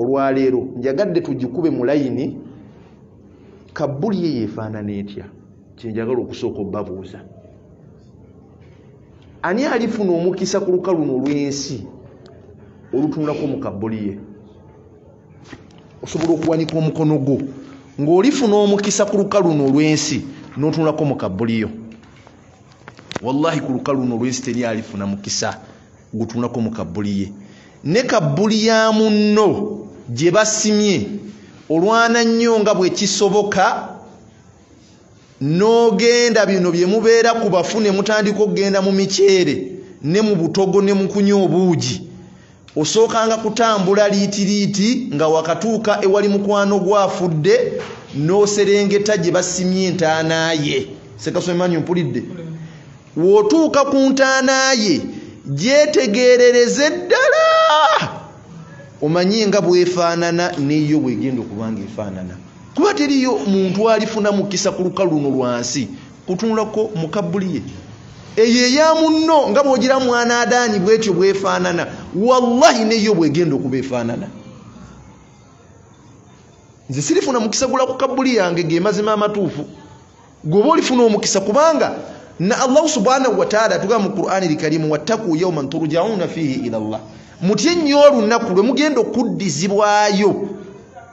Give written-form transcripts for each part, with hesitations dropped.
Olwaleero njagadde tugikube mu layini. Kabbuli ye yeefaanana etya? Kyenjagala okusooka obbabuuza. Ani alifuna omukisa ku lukalu luno olw'ensi olutunulako mu kabbuli ye? Osobola okuwanika omukono gwo ng'olifuna omukisa ku lukalu luno olw'ensi n'otunulako mu kabbuli yo. Wallahi ku lukalu luno olw'ensi teri alifuna mukisa gutunulako mu kabbuli ye. Ne kabbuli ya munno gye basimye olwana nnyo nga bwe kisoboka n'ogenda bino bye mubeera ku bafu ne mutandika okugenda mu miceere ne mu butogo ne mu kunywa obuugi. Osookanga kutambula liitiriiti nga wakatuuka ewali mukwano gwafudde n'oserengeta gye basimye entaana ye. Sekasomanyi mpulidde. W'otuuka ku ntaana ye gyetegerereze ddala omanye nga bwefaanana neyo bwegenda okuba nga efaanana. Kuba teriyo muntu alifuna mukisa ku lukalu luno lwansi kutunulako mu kabbuli ye. Eyo eya munno nga bw'ogira mwana adaani bwetyo bwefaanana, wallahi neyo bwegenda okuba efaanana. Nze sirifuna mukisa gula ku kabbuli yange ge mazima amatuufu. Gwoba olifuna omukisa kubanga na Allah subhanahu wa ta'ala atugamba mu Qur'ani al-Karim, wattaqu yawman turja'una fihi ila Allah. Mutye nnyo olunaku lwe mugenda okuddizibwayo.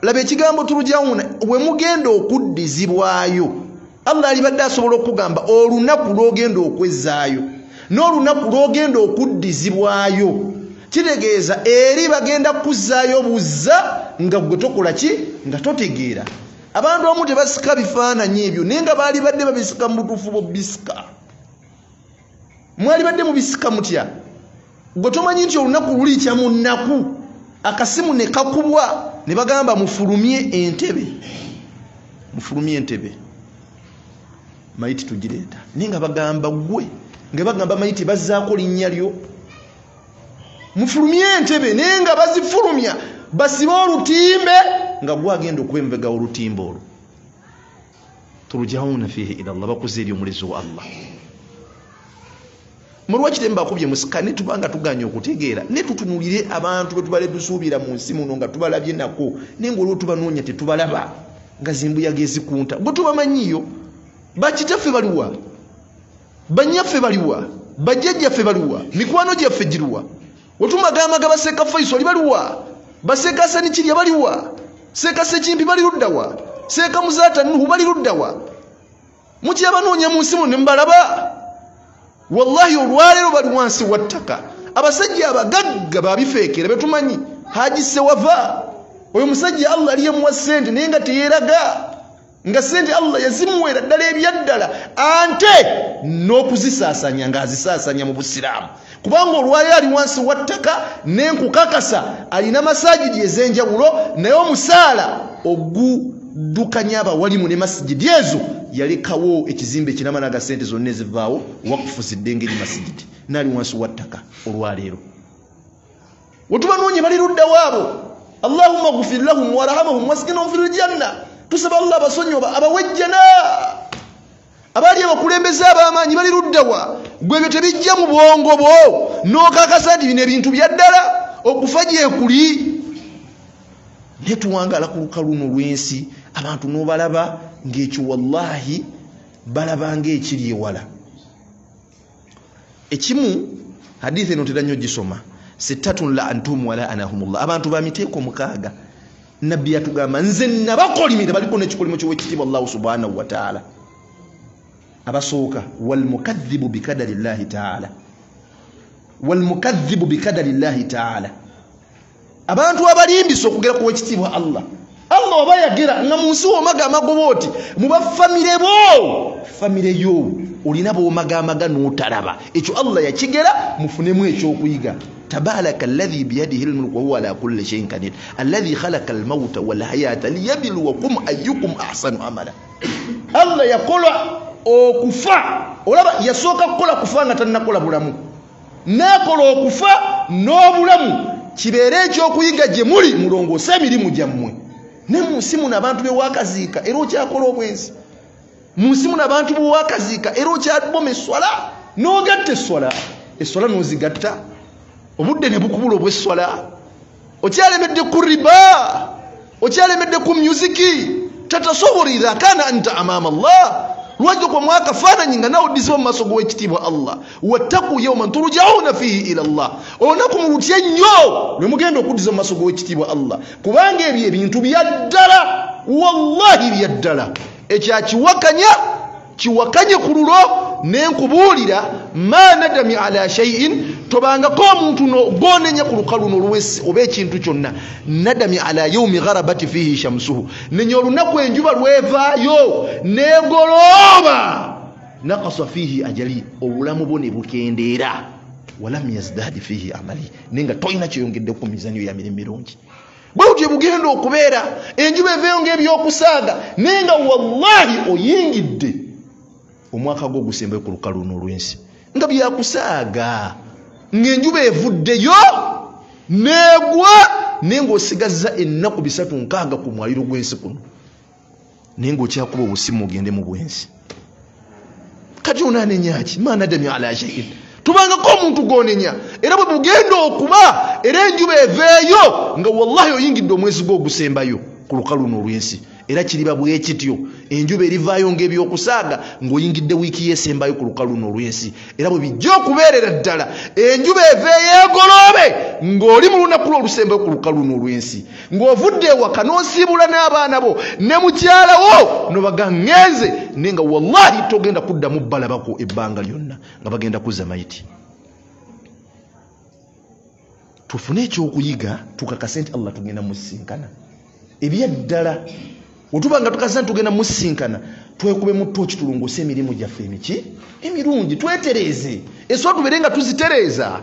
Laba ekigambo turja'una, we mugenda okuddizibwayo. Allah alibadde asobola okugamba olunaku lw'ogenda okwezzaayo n'olunaku lw'ogenda okuddizibwayo. Kitegeeza eri bagenda kuzzaayo buzza nga gwe tokola ki, nga totegeera. Abantu abamu tebasika bifaananyi ebyo naye nga baali badde babisika mu butuufu bw'obisika. Mwali badde mubisika mutya? Gwe tomanyi nti olunaku lulikya mu nnaku akasimu ne kakubwa ne bagamba mufulumye entebe, mufulumye entebe, mayiti tugireeta. Naye nga bagamba gwe, nga bagamba mayiti bazzaako linnya lyo, mufulumye entebe. Naye nga bazifulumya basibe olutimbe nga gwe agenda okuba emabega w'olutimbe olwo. Turjauna fihi ila Allah, bakuze eri omulezi wa Allah. Mulwaki tembakubye musika ne tubanga tuganye okutegeera ne tutunulire abantu bwe tubale tusuubira mu nsi muno nga tubalabye nako, naye ng'olwo tubanoonya tetubalaba nga zimbuyaga ezikunta. Gwe tubamanyiyo, bakitaffe baliwa, bannyaffe baliwa, bajjajjaffe baliwa, mikwano gyaffe giruwa? Wetumagamaga baseeka Faisal baliwa, baseeka Hasani Kirya baliwa, seeka Sekimpi bali luddawa, seeka Muzaata Nuhu bali luddawa? Mukyabanoonya mu nsi muno ne mubalaba? Wallahi olwaleero bali wansi wa ttaka. Abasajja abagagga babifeekera betumanyi. Haji Sewava oyo musajja Allah aliyemuwa ssente naye nga teyeeraga, nga ssente Allah yazimuweera ddala ebyaddala ante n'okuzisaasanya ng'azisaasanya mu Busiraamu. Kubanga olwaleero ali wansi wa ttaka n'enkukakasa alina masajidi ez'enjawulo, naye omusaala oguddukanya abawalimu ne masigidi ezo yalekawo ekizimbe ekinamanaga ssente zonna ezivaawo wakufu zidde ngeri masigidi n'ali wansi wa ttaka olwaleero. Wetubanoonya bali ludda waabo. Allahumma ghfir lahum warhamhum waskinhum fil janna. Tusaba Allah abasonyiwe abawejjana. Abaali abakulembeze ab'amaanyi bali ludda wa? Gwe ebyo tebijja mu bwongo bwo n'okakasa nti bino ebintu bya ddala, okufa gye kuli. Naye tuwangaala ku lukalu luno olw'ensi, abantu n'obalaba ng'ekyo wallahi balaba ng'ekiri ewala. Ekimu hadithi eno ntera nnyo gisoma, sittatun la antum wala anahumullah. Abantu ba miteeko mukaaga Nabbi yatugamba nze nabakolimira, baliko n'ekikolimo ky'owekitiibwa Allah subhanahu wa ta'ala. Abasooka walmukadhibu bikadari llahi ta'ala, walmukadhibu bikadari llahi ta'ala. Abantu abalimbisa okugera ku wekitiibwa Allah. Allah oba yagera nga mu nsi womaga amagoba oti muba famire bo, famire yo olina b'omagamaga n'otalaba. Ekyo Allah yakigera, mufunemu ekyokuyiga. Tabaraka alladhi biyadihi almulku wa huwa ala kulli shay'in qadir alladhi khalaqa almauta wal hayata liyabluwakum ayyukum ahsanu amala. Allah yakola okufa, olaba yasooka kukola kufa nga tannakola bulamu, n'akola okufa n'obulamu kibeere ekyokuyiga gye muli, mulongoose emirimu gyammwe. Ne mu nsi muno abantu be wakaziika era okyakola obwenzi, mu nsi muno abantu be wakaziika era okyaboma esswala n'ogatta esswala, esswala n'ozigatta, obudde ne bukubula obw'esswala. Okyalemedde ku riba, okyalemedde ku musiki. Tatasawwar idha kana anta amama Allah. Lwaki kwa akafaananyi nga nawe oddizibwa mu maaso g'owekitiibwa Allah. Wattaku yawman turjauna fihi ila Allah. Olunaku mulutye nnyo lwe mugenda okuddiza mu maaso g'owekitiibwa Allah, kubanga ebyo ebintu bya ddala, wallahi bya ddala. Ekyakiwakanya kiwakanye ku lulo, nenkubuulira ma nadami ala shay'in, tobangako omuntu gonenya ku lukalu luno olw'ensi oba ekintu kyonna. Nadami ala yaumi gharabati fihi shamsuhu, nenya olunaku enjuba lwevaayo negolooba. Nakasa fihi ajali, obulamu bwo ne bukendeera. Walam yazdadi fihi amali, naye nga tolina kyeyongedde ku mizanyo ya mirimu mirungi. Bwe bugenda okubeera enjuba eveeyo ng'ebyokusaaga, naye nga wallahi oyingidde omwaka gwo ogusembayo ku lukalu luno olw'ensi nga byakusaaga, ng'enjuba evuddeyo neegwa, naye ng'osigazza ennaku 360 ku mwaliro gw'ensi kuno, naye ng'okyakuba obusimu ogende mu bwensi. Kati onaanenya ki? Ma nadami ala shay'in, tubangako omuntu gonenya. Era bwe bugenda okuba era enjuba eveeyo nga wallahi oyingidde omwezi gwo ogusembayo ku lukalu luno olw'ensi, era kiriba bwe kityo. Enjuba erivaayo ng'ebyokusaaga ng'oyingidde wiiki yesembayo ku lukalu luno olw'ensi, era bwe bijja okubeerera ddala enjuba eveeyo egoloobe ng'oli mu lunaku lwo olusembayo ku lukalu luno olw'ensi, ng'ovudde ewaka n'osiibula n'abaana bo ne mukyala wo nobaga ŋŋenze, naye nga wallahi togenda kuddamu balabako ebbanga lyonna nga bagenda kuzza mayiti. Tufune ekyokuyiga, tukakase nti Allah tugenda musisinkana ebyaddala. Wetuba nga tukakasa nti tugenda musisinkana, twekube mu ttooki tulongose emirimu gyaffe emiki emirungi, twetereeze ensoba tubeere nga tuzitereeza.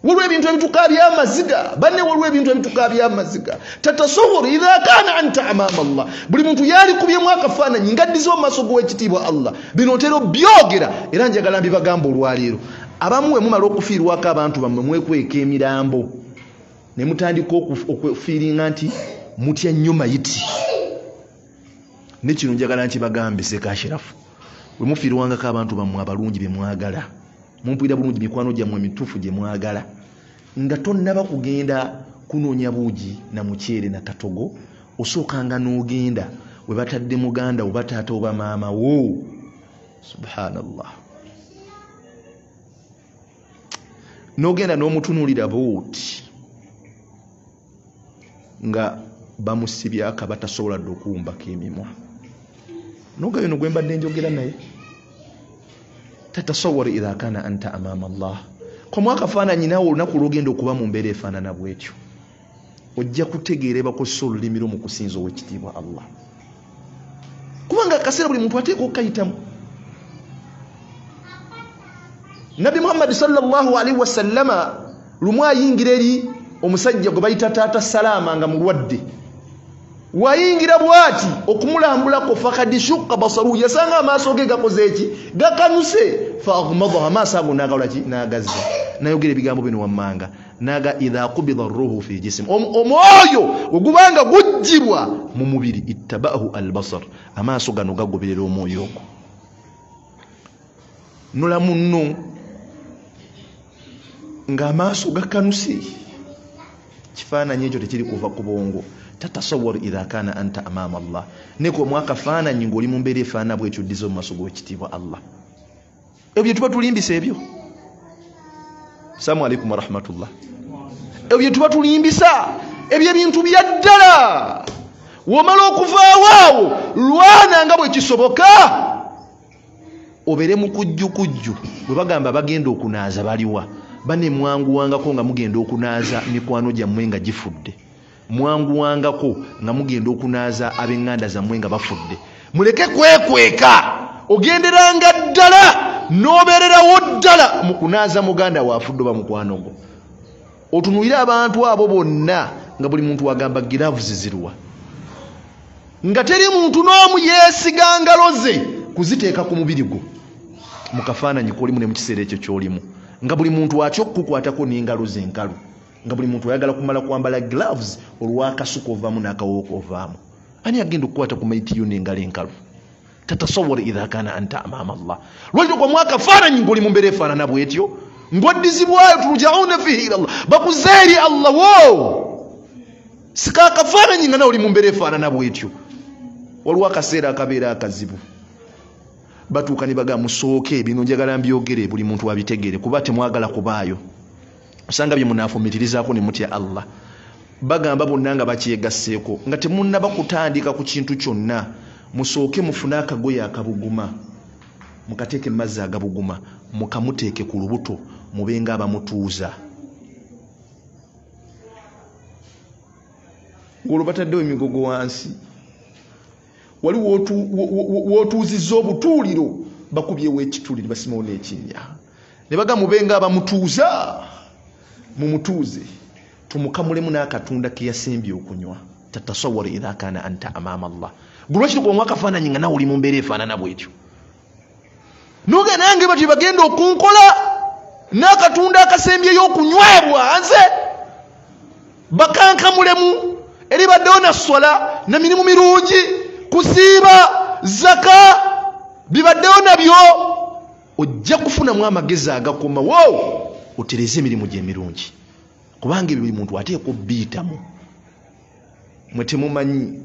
Waliwo ebintu ebitukaabya amaziga, banne, waliwo ebintu ebitukaabya amaziga. Tatasawwar idha kana anta amama Allah. Buli muntu yalikubyemu akafaananyi nga addizibwa mu maaso g'owekitiibwa Allah. Bino ntera obyogera era njagala mbibagamba olwaleero. Abamu we mumala okufiirwako abantu bammwe mwekweka emirambo ne mutandika okufiiringa nti mutya nnyo mayiti. Ne kino njagala nkibagambe Ssekashirafu, we mufiirwangako abantu bammwe abalungi be mwagala, mumpulira bulungi, mikwano gyammwe emituufu gye mwagala, nga tonnaba kugenda kunoonya buugi na muceere na katogo, osookanga n'ogenda we batadde muganda oba taata oba maama wo. Subhanallah, n'ogenda n'omutunuulira bw'oti nga bamusibye akaba tasobola dde okuwumbako emimwa, nogayo no gwe mbadde njogera naye. Tatasawwar idha kana anta amama Allah. Komu akafaananyi naawe olunaku lw'ogenda okuba mu mbeera efaanana bw'etyo, ojja kutegeera ebakozesa olulimi lwo mu kusinza ow'ekitiibwa Allah, kubanga akaseera buli muntu ateeka okukayitamu. Nabbi Muhammadi sallallahu alaihi wasallama lumu ayingira eri omusajja gwe bayita taata Salama nga mulwadde. Wayingira bw'ati okumulambulako, fakad shukka basaruhu, yasanga amaaso ge gakoze eki? Gakanuse. Fa aghmadaha, amaaso ago n'agakola ki? N'agazza. Nayogera ebigambo bino wammanga, naga idha qubida ruhu fi jism, omwoyo we gubanga guggyibwa mu mubiri, ittabahu albasar, amaaso gano gagoberera omwoyo ogwo. Nola munno ng'amaaso gakanuse, kifaananyi ekyo tekiri kuva ku bwongo. Tatasawwar idha kana anta amama Allah. Neko mwakafaananyi ng'oli mu mbeera efaanana bwetyo, oddiza mu maaso g'owekitiibwa Allah. Ebyo bye tuba tulimbisa ebyo. Assalamu alaikum warahmatullah. Ebyo bye tuba tulimbisa ebyo ebintu bya ddala. Womala okuvaawo awo, lwana nga bwe kisoboka obeere mukujjukujju. Bwe bagamba bagenda okunaaza baliwa, bane mwanguwangako nga mugenda okunaaza mikwano gyammwe nga gifudde, mwanguwangako nga mugenda okunaaza ab'eŋŋanda zammwe nga bafudde. Muleke kwekweka, ogenderanga ddala n'obeererawo ddala mu kunaaza muganda waafudde oba mukwano gwo. Otunuulire abantu abo bonna nga buli muntu agamba giraavuzi ziruwa, nga teri muntu n'omu yeesiga ngalo ze kuziteeka ku mubiri gwo mu kafaananyi k'olimu ne mu kiseera ekyo ky'olimu, nga buli muntu atya okukukwatako n'engalo ze enkalu, nga buli muntu ayagala kumala kwambala gloves olw'akasuka ovaamu n'akawoowo kovaamu. Ani agenda okukwata ku maiti yo n'engalo enkalu? Tatasawwar idha kana anta amama Allah. Lwaki kwa mwakafaananyi ng'oli mu mbeera efaanana bw'etyo, ng'oddizibwayo, turjauna fihi ila Allah, bakuze eri Allah wo. Sika akafaananyi nga nawe oli mu mbeera efaanana bwetyo. Waliwo akaseera akabeera akazibu, batuuka ne bagamba musooke bino njagala mbyogere buli muntu abitegere, kuba temwagala kubaayo osanga bye munaafumitirizaako ne mutya Allah. Bagamba bonna nga bakyegasseeko nga temunnaba kutandika ku kintu kyonna, musooke mufune akagoye akabuguma, mukateeke mazzi agabuguma, mukamuteeke ku lubuto, mube nga abamutuuza. Ng'olwo bataddewo emigogo wansi, wali wootuuzizza obutuuliro, bakubyewo ekituli ne basimawo n'ekinnya, ne bagamba mube nga abamutuuza, mumutuuze tumukamulemu n'akatunda ke yasembye okunywa. Tatasawwara idha kana anta amama Allah. Gulwaki tukubamu akafaananyi nga nawe oli mu mbeera efaanana bwetyo? Noga nange batyo bagenda okunkola n'akatunda akasembyeyo okunywebwa, nze bakankamulemu eribaddewo na swala na mirimu mirungi, kusiiba, zaka, bibaddewo nabyo. Ojja kufunamu amagezi agakoma wo otereze emirimu gye emirungi, kubanga ebyo buli muntu ateekwa obbiyitamu. Mwe temumanyi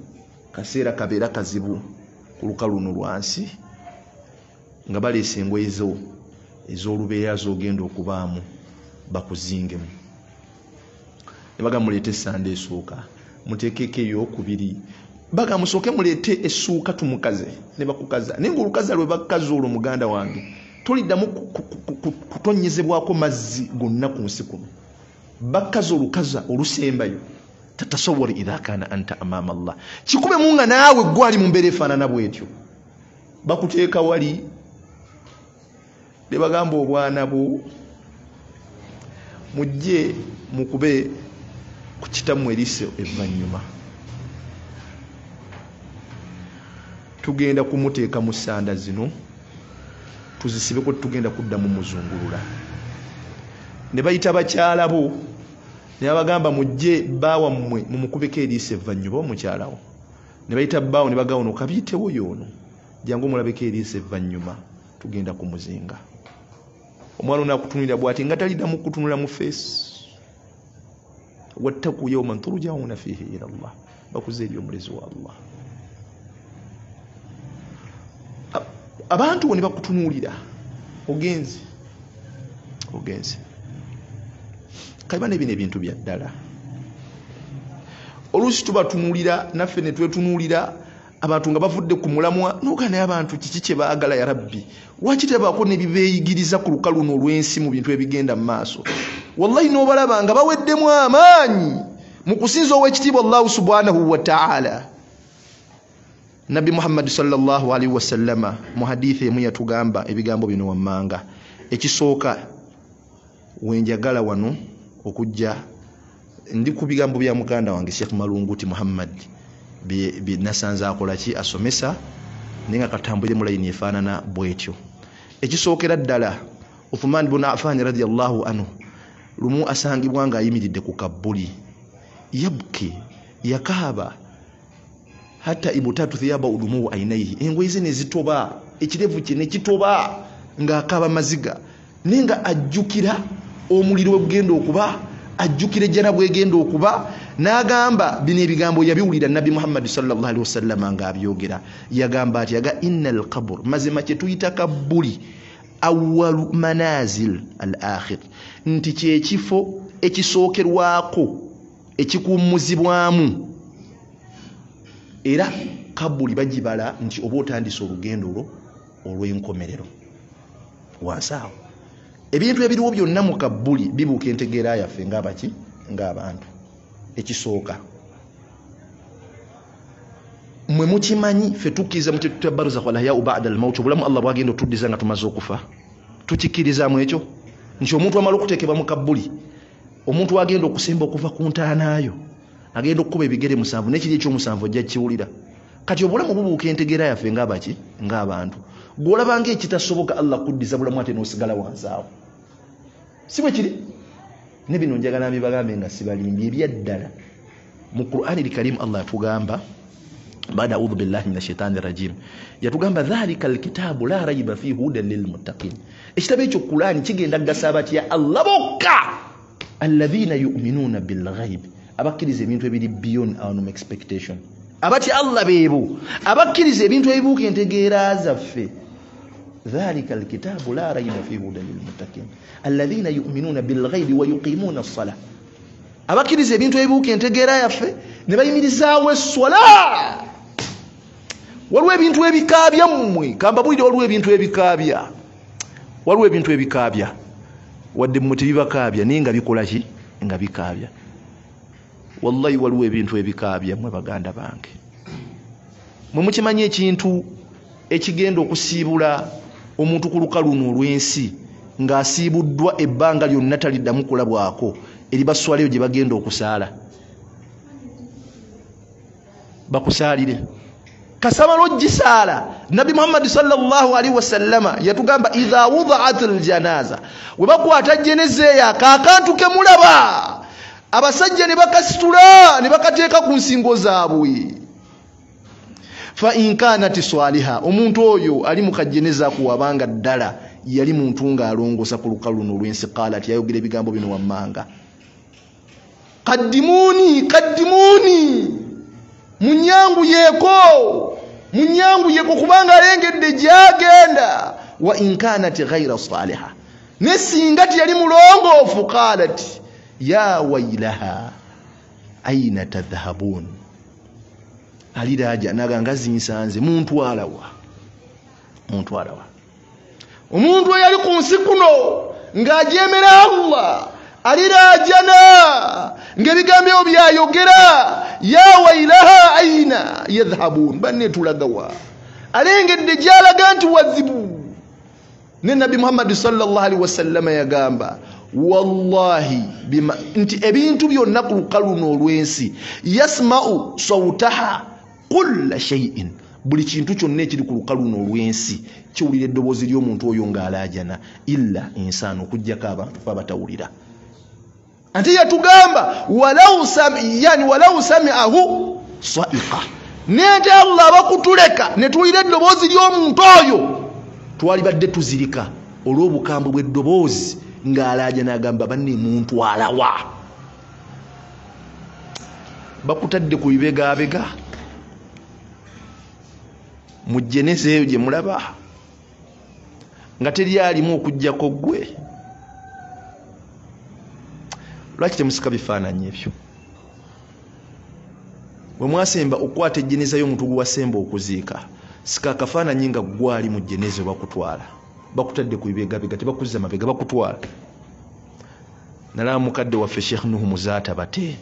kaseera kabeera kazibu ku lukalu luno lwansi, nga baleese engoye zo ez'olubeera z'ogenda okubaamu bakuzingemu, ne bagamba muleete essanda esooka, muteekeko ey'okubiri, bagamba musooke muleete essuuka tumukaze, ne bakukaza. Naye ng'olukaza lwe bakaza olwo, muganda wange, toliddamu kutonnyezebwako mazzi gonna ku nsi kuno. Bakaza olukaza olusembayo. Tatasawwara idha kana anta amama Allah. Kikubemu nga naawe gwali mu mbeera efaanana bwetyo. Bakuteeka wali ne bagamba obwana bwo mujje mukube ku kitammwe eriiso evvannyuma, tugenda kumuteeka mu ssanda zino tuzisibeko, tugenda kuddamu muzungulula. Ne bayita bakyala bo ne babagamba mujje bbawammwe mumukubeko eriiso evvannyuma, omukyalawo. Ne bayita bbaawo ne bagamba ono kabiyitewo y'ono, jangu omulabeko eriiso evvannyuma, tugenda kumuzinga. Omwana ono akutunulira bw'ati nga taliddamu kutunula mu feesi. Wattaku yawman turjauna fihi ila Allah, bakuze eri omulezi wa Allah. Abantu bo ne bakutunuulira, ogenze ogenze. Kaiba ne bino ebintu bya ddala. Oluusi tubatunuulira naffe ne twetunuulira abantu nga bavudde ku mulamwa, n'ogaa naye abantu kiki kye baagala ya Rabbi? Lwaki tebaako ne bibeeyigiriza ku lukalu luno olw'ensi mu bintu ebigenda mu maaso? Wallahi n'obalaba nga baweddemu amaanyi mu kusinza ow'ekitiibwa Allahu subhanahu wa ta'ala. Nabbi Muhammad sallallahu alaihi wasallama mu hadithi emu yatugamba ebigambo bino wammanga. Ekisooka wenjagala wano okujja ndi ku bigambo bya muganda wange Sheikh Malunguti Muhammad bye nasanze akola ki, asomesa, naye nga katambulire mu layini efaanana bwetyo. Ekisookera ddala, Uthman ibn Affan radiyallahu anhu lumu asangibwa ng'ayimiridde ku kabbuli, yabki, yakaaba hatta ibutatu thiyaba udumu ainaihi, engoye ze ne zitoba, ekirevu kye ne kitoba ng'akaaba maziga, naye nga ajjukira omuliro we gugenda okuba, ajjukira ejjana bwegenda okuba. N'agamba bino ebigambo yabiwulira Nabbi Muhammad sallallahu alaihi wasallam ng'abyogera. Yagamba ati aga innal qabr, mazima kye tuyita kabbuli, awwalu manazil al akhir, nti kye kifo ekisookerwako ekikummuzibwamu. Era kabbuli bagibala nti oba otandise olugendo lwo olw'enkomerero. Wansi awo ebintu ebiriwo byonna mu kabbuli bibuuka entegeera yaffe ng'abaki, ng'abantu. Ekisooka mwe mukimanyi, ffe tukkiriza mu kyetuyita barzakh wal hayaau ba'da al maut, obulamu Allah bwagenda otuddiza nga tumaze okufa. Tukikkirizaamu ekyo nti omuntu amala okuteekebwa mu kabbuli, omuntu agenda okusemba okuva ku ntaanaayo agenda okukuba ebigere 7, n'ekiri ekyomusanvu ojja kiwulira. Kati obulamu bubuuka entegeera yaffe ng'abaki, ng'abantu. Gw'olaba ng'ekitasoboka Allah kuddiza bulamu ate n'osigala wansi awo, si bwe kiri? Ne bino njagala mbibagambe nga sibalimbye, ebyaddala mu Qur'ani al-Karim Allah yatugamba baada a'udhu billahi minash shaitani rajim, yatugamba dhalika alkitabu la raiba fihi hudan lilmuttaqin. Ekitabo ekyo Qur'ani kigenda kugasa abatya Allah bokka, alladhina yu'minuna bilghaib, Abakkiriza ebintu ebiri beyond our normal expectation. Abatya Allah beebo abakkiriza ebintu ebibuuka entegeera zaffe. Dhalika alkitabu la rayba fihi hudan lilmuttaqin alladhina yu'minuna bilghaibi wa yuqimuna as-salah. Abakkiriza ebintu ebibuuka entegeera yaffe ne bayimirizaawo esswala. Waliwo ebintu ebikaabya mmwe, kambabulire, waliwo ebintu ebikaabya, waliwo ebintu ebikaabya, wadde mmwe tebibakaabya naye nga bikola ki? Nga bikaabya. Wallahi waliwo ebintu ebikaabya mmwe baganda bange. Mwe mukimanyi ekintu ekigenda okusiibula omuntu ku lukalu luno olw'ensi ng'asiibuddwa ebbanga lyonna taliddamu kulabwako, eri baswala eyo gye bagenda okusaala, bakusaalire kasamala ogisaala. Nabbi Muhammadi sallallahu alaihi wasallama yatugamba idha wudaat aljanaza, we bakwata jeneza eyo akaakantu ke mulaba abasajja ne bakasitula ne bakateeka ku nsingo zaabwe. Fa in kanat swaliha, omuntu oyo ali mu kajeneza kuwabanga ddala yali muntu ng'alongosa ku lukalu luno olw'ensi. Qalat, yayogera ebigambo bino wammanga, qaddimuni qaddimuni, munyanguyeeko munyanguyeko kubanga alengedde gyagenda. Wa in kanat ghaira saliha, ne singa tiyali mulongoofu. Qalat ya wailaha aina tadhhabun, aliraja naga zinsanze muntwalawa, muntwalawa. Omuntu eyali ku nsi kuno ng'ajeemera Allah alirajana ng'ebigambo ebyo byayogera ya wailaha aina yadhhabun, banne tulagawa, alengedde gyalaga nti wazibu. Ne Nabbi Muhammad sallallahu alaihi wasallama yagamba wallahi nti ebintu byonna ku lukalu luno olw'ensi yasma'u sawtaha kulla shay'in, buli kintu kyonna ekiri ku lukalu luno olw'ensi kiwulira eddoboozi ly'omuntu oyo ng'alaajana, illa insaanu, okuggyako abantu fe abatawulira. Ate yatugamba walau sami'ahu sa'iqa, nente Allah abakutuleka ne tuwulira eddoboozi ly'omuntu oyo twalibadde tuzirika olw'obukambwe bw'eddoboozi ng'alaajana, agamba banne muntwalawa. Bakutadde ku bibegabega mu jeneza eyo gye mulaba nga teri alimu okuggyako ggwe. Lwaki temusika bifaananyi ebyo? Bwe mwasemba okukwata ejjeneza y'omuntu gwe wasemba okuziika, sika akafaananyi nga gwali mu jeneza bakutwala, bakutadde ku bibegabega, tebakuzza mabega, bakutwala. Nalaba mukadde waffe Sheikh Nuhu Muzaata Bate,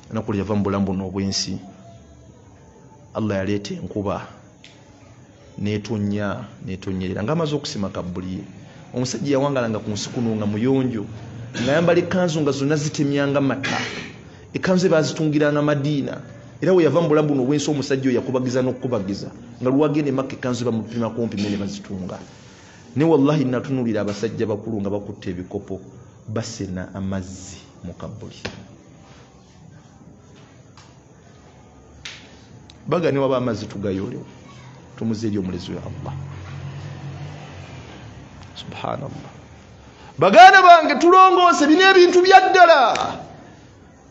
anaku yava mu bulamu buno obw'ensi, Allah yaleeta enkuba n'etonnya n'etonyerera ng'amaze okusima kabbuli ye. Omusajja yawangalanga ku nsi kuno nga muyonjo, ng'ayambala ekkanzu nga zonna zitemyanga mata, ekkanzu bazitungiranga Madiina. Era we yava mu bulamu buno obw'ensi omusajja oyo yakubagiza n'okukubagiza nga lwagenda e Makka ekkanzu bamupima kumpi ne bazitunga. Ne wallahi natunuulira abasajja bakulu nga bakutte ebikopo basena amazzi mu kabbuli. Baga ne waba amazzi tugayolewo tumuze eri omulezi wa Allah. Subhanallah. Baganda bange tulongoose, bino ebintu bya ddala.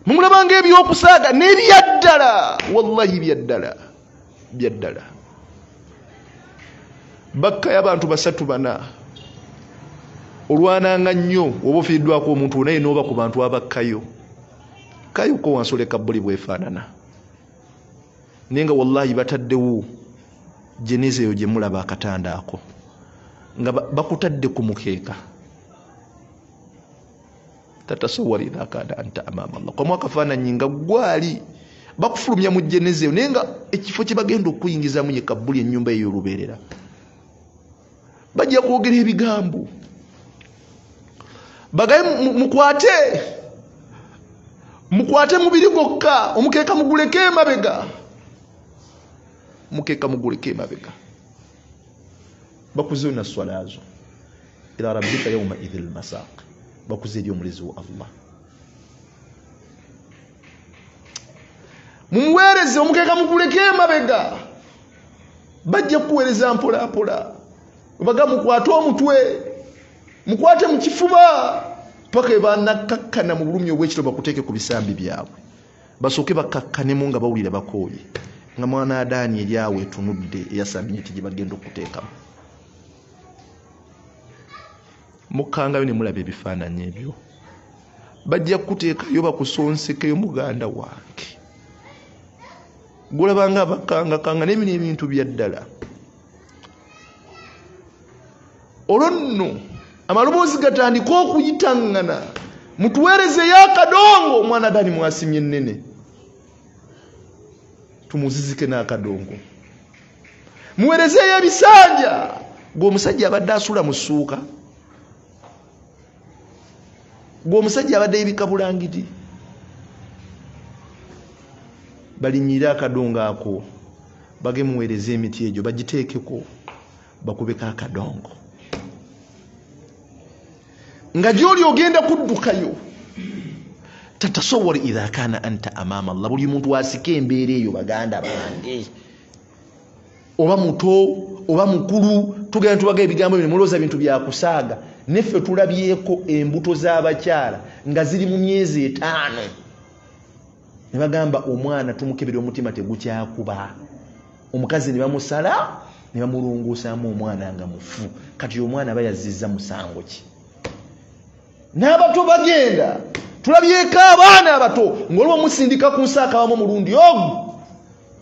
Mumulabanga ebyokusaaga n'ebyaddala, wallahi byaddala, byaddala. Bakkayo abantu 3 4 olwananga nnyo oba ofiiriddwako omuntu naye n'oba ku bantu abakkayo kayoko wansi oleka buli bwefaanana. Naye nga wallahi bataddewo jeneza eyo gye mulaba akatanda ako nga bakutadde ku mukeeka. Tatasawwara idha kana anta amama Allah, kwa mwakafaananyi nga gwali bakufulumya mu jeneza eyo, naye nga ekifo kye bagenda okuyingizaamu ye kabbuli ennyumba eyo olubeerera. Bajja kwogera ebigambo bagaye mukwate mukwate mubiri gwokka, omukeeka muguleke emabega, mukeeka muguleke emabega. Bakuze na swala zo ila rabbika yawma idhil masaq, bakuze eri omulezi wa Allah. Mumuweereze omukeeka muguleke emabega, bajja kukuweereza mpola mpola. Baga mukwate omutwe, mukwate mu kifuba. Paka banakkakkana mu bulumi obw'ekiro bakuteeke ku bisambi byabwe, basooke bakakkanemu nga bawulira bakooye, nga mwana Adaani eryawe etunudde eyasamye eti gye bagenda okuteekamu. Mukkangayo ne mulaba ebifaananyi ebyo, bajja kukuteekayo bakusonsekeyo muganda wange. Gulaba nga abakangakanga naye bino ebintu bya ddala. Olwo nno amaloboozi gatandika okuyitaŋŋana, mutuweerezeeyo akadongo, omwana Adaani mwasimye ennene, tumuzizike n'akadongo. Muweerezeeyo ebisanja, gwe omusajja abadde asula mu ssuuka, gwe omusajja abadde yebikka bulangiti, balinyire akadongo ako, bagemuweereze emiti egyo bagiteekeko, bakubeko akadongo. Nga gy'oli ogenda kuddukayo. Tatasawar idha kana anta amama Allah. Buli muntu asika embeera eyo, baganda bange, oba muto oba mukulu, tugenda tubaga ebigambo bino mulowooza bintu byakusaaga. Neffe tulabyeko embuto z'abakyala nga ziri mu myezi 5, ne bagamba omwana tumukebera omutima tegukyakuba, omukazi ne bamusala ne bamulongoosaamu omwana nga mufu. Kati omwana aba yazizza musango ki? N'abato bagenda, tulabyeko abaana abato ng'oliwo musindika ku nsi akabamu omulundi ogwo,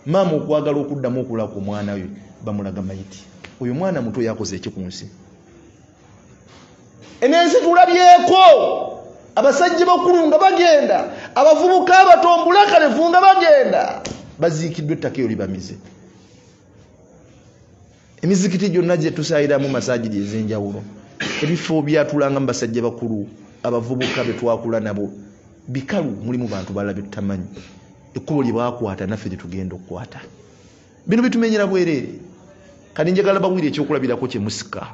maama okwagala okuddamu okula ku mwana we bamulaga mayiti. Oyo mwana muto yakoze eki ku nsi? Eno ensi tulabyeko abasajja bakulu nga bagenda, abavubuka abato mbulakalevu nga bagenda, baziikiddwa ettaka eyo libamize. Emizikiti gyonna gye tusaayiramu, masaajidi ez'enjawulo, ebifo byatulanga mu basajja bakulu, abavubuka be twakula nabo, bikalu, mulimu bantu balala be tutamanyi. Ekkubo lye baakwata naffe lye tugenda okukwata. Bino bitumenyera bwereere. Kati njagala bawulire ekyokulabirako kye musika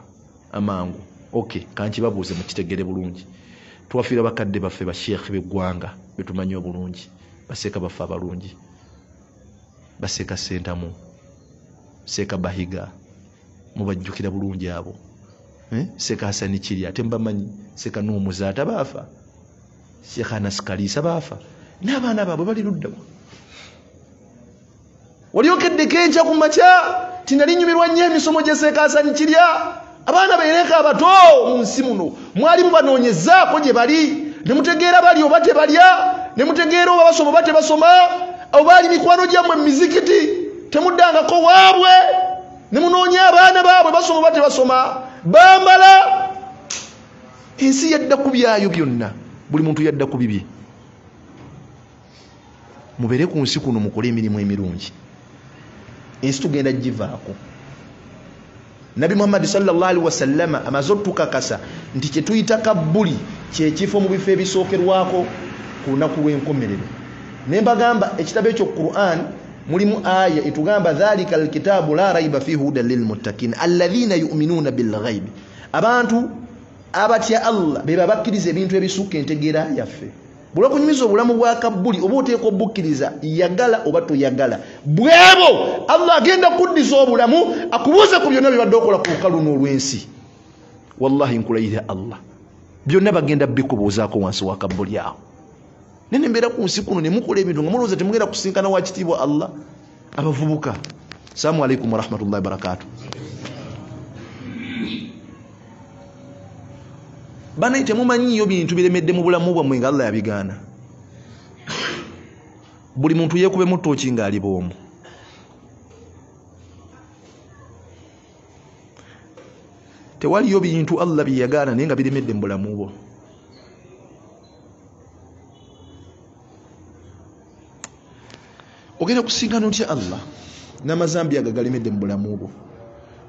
amangu. Okay, kankibabuuze mukitegere bulungi. Twafiira bakadde baffe, basheekhe b'eggwanga betumanyi obulungi, baseeka baffe abalungi, baseeka Sentamu, Seeka Bahiga, mubajjukira bulungi abo, Seeka Hasani Kiri ate mbamanyi, Seeka Nuumuzaata baafa, Sheekh Anas Kaliisa baafa, n'abaana baabwe bali luddawa? Wali okeddeko enkya ku makya tinali nyumirwa nnyo emisomo gye Seeka Hasani Kirya, abaana beereka abato mu nsi muno mwali mubanoonyezaako gye bali, ne mutegeera bali oba tebalya, ne mutegeera oba basoma oba tebasoma, abo baali mikwano gyammwe mu mizikiti, temuddangako waabwe, ne munoonya abaana baabwe basoma oba tebasoma, bambala. Ensi yadda ku byayo byonna, buli muntu yadda ku bibye. Mubeere ku nsi kuno mukole emirimu emirungi, ensi tugenda givaako. Nabi Muhammadi sallallahu alaihi wasallama amaze otukakasa nti kye tuyita kabbuli kyekifo mu bifo ebisookerwako ku lunaku lw'enkomerero. Ne mbagamba ekitabo ekyo Quran mulimu aya etugamba dhalika alkitabu la raiba fihi hudan lilmuttaqin alladhina yu'minuna bilghaibi. Abantu abatya Allah be babakkiriza ebintu ebisukka entegeera yaffe. Buli okunyumiza obulamu bwa kabbuli oba oteeka obukkiriza, yagala oba toyagala, bwebo Allah agenda kuddiza obulamu akubuuze ku byonna byebadde okola ku lukalu luno olw'ensi. Wallahi nkulayirira Allah, byonna bagenda bikubuuzaako wansi wa kabbuli awo. Nene mbeera ku nsi kuno ne mukola ebintu nga mulowooza temugenda kusinkana wa kitiibwa Allah. Abavubuka, assalamu alaikum warahmatullahi wabarakatuh. Banaye temumanyiiyo bintu biremedde mu bulamu bwammwe nga Allah yabigaana. Buli muntu yeekubemu ttooki ng'ali bw'omu. Tewaliyo bintu Allah bye yagaana naye nga biremedde mu bulamu bwo. Ogenda kusinkana otya Allah n'amazambi ago galemedde mu bulamu bwo?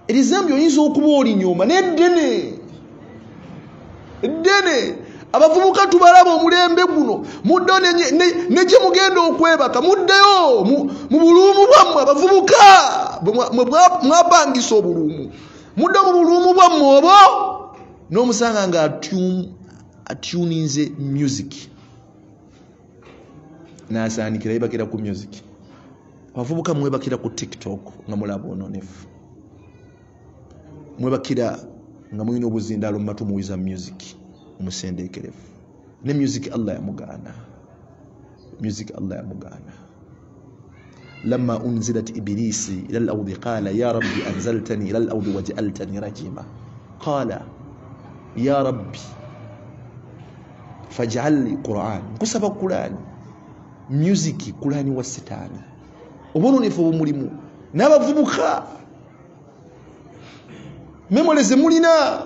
Erizambi oyinza okuba olinyooma n'eddene ddene. Abavubuka tubalaba omulembe guno, muddeyo ne gye mugenda okwebaka, muddeyo mu buluumu bwammwe. Abavubuka mwapangisa obuluumu, muddeyo mu buluumu bwammwe obwo, n'omusanga nga atuninze music n'asaanikira, yebakira ku music. Abavubuka mwebakira ku TikTok nga mulaba ononefu, mwebakira nga mulina obuzindaalo mu matu muwiza music omusendeekerevu. Ne music Allah yamugaana, music Allah yamugaana. Lamma unzilat ibilisi ila al-ardi qala ya rabbi anzaltani ila al-ardi waj'altani rajima qala ya rabbi faj'al li Qur'an. Nkusaba Qur'an, music Qur'ani wa sitani obononefu obumulimu n'abavubuka memoleze mulina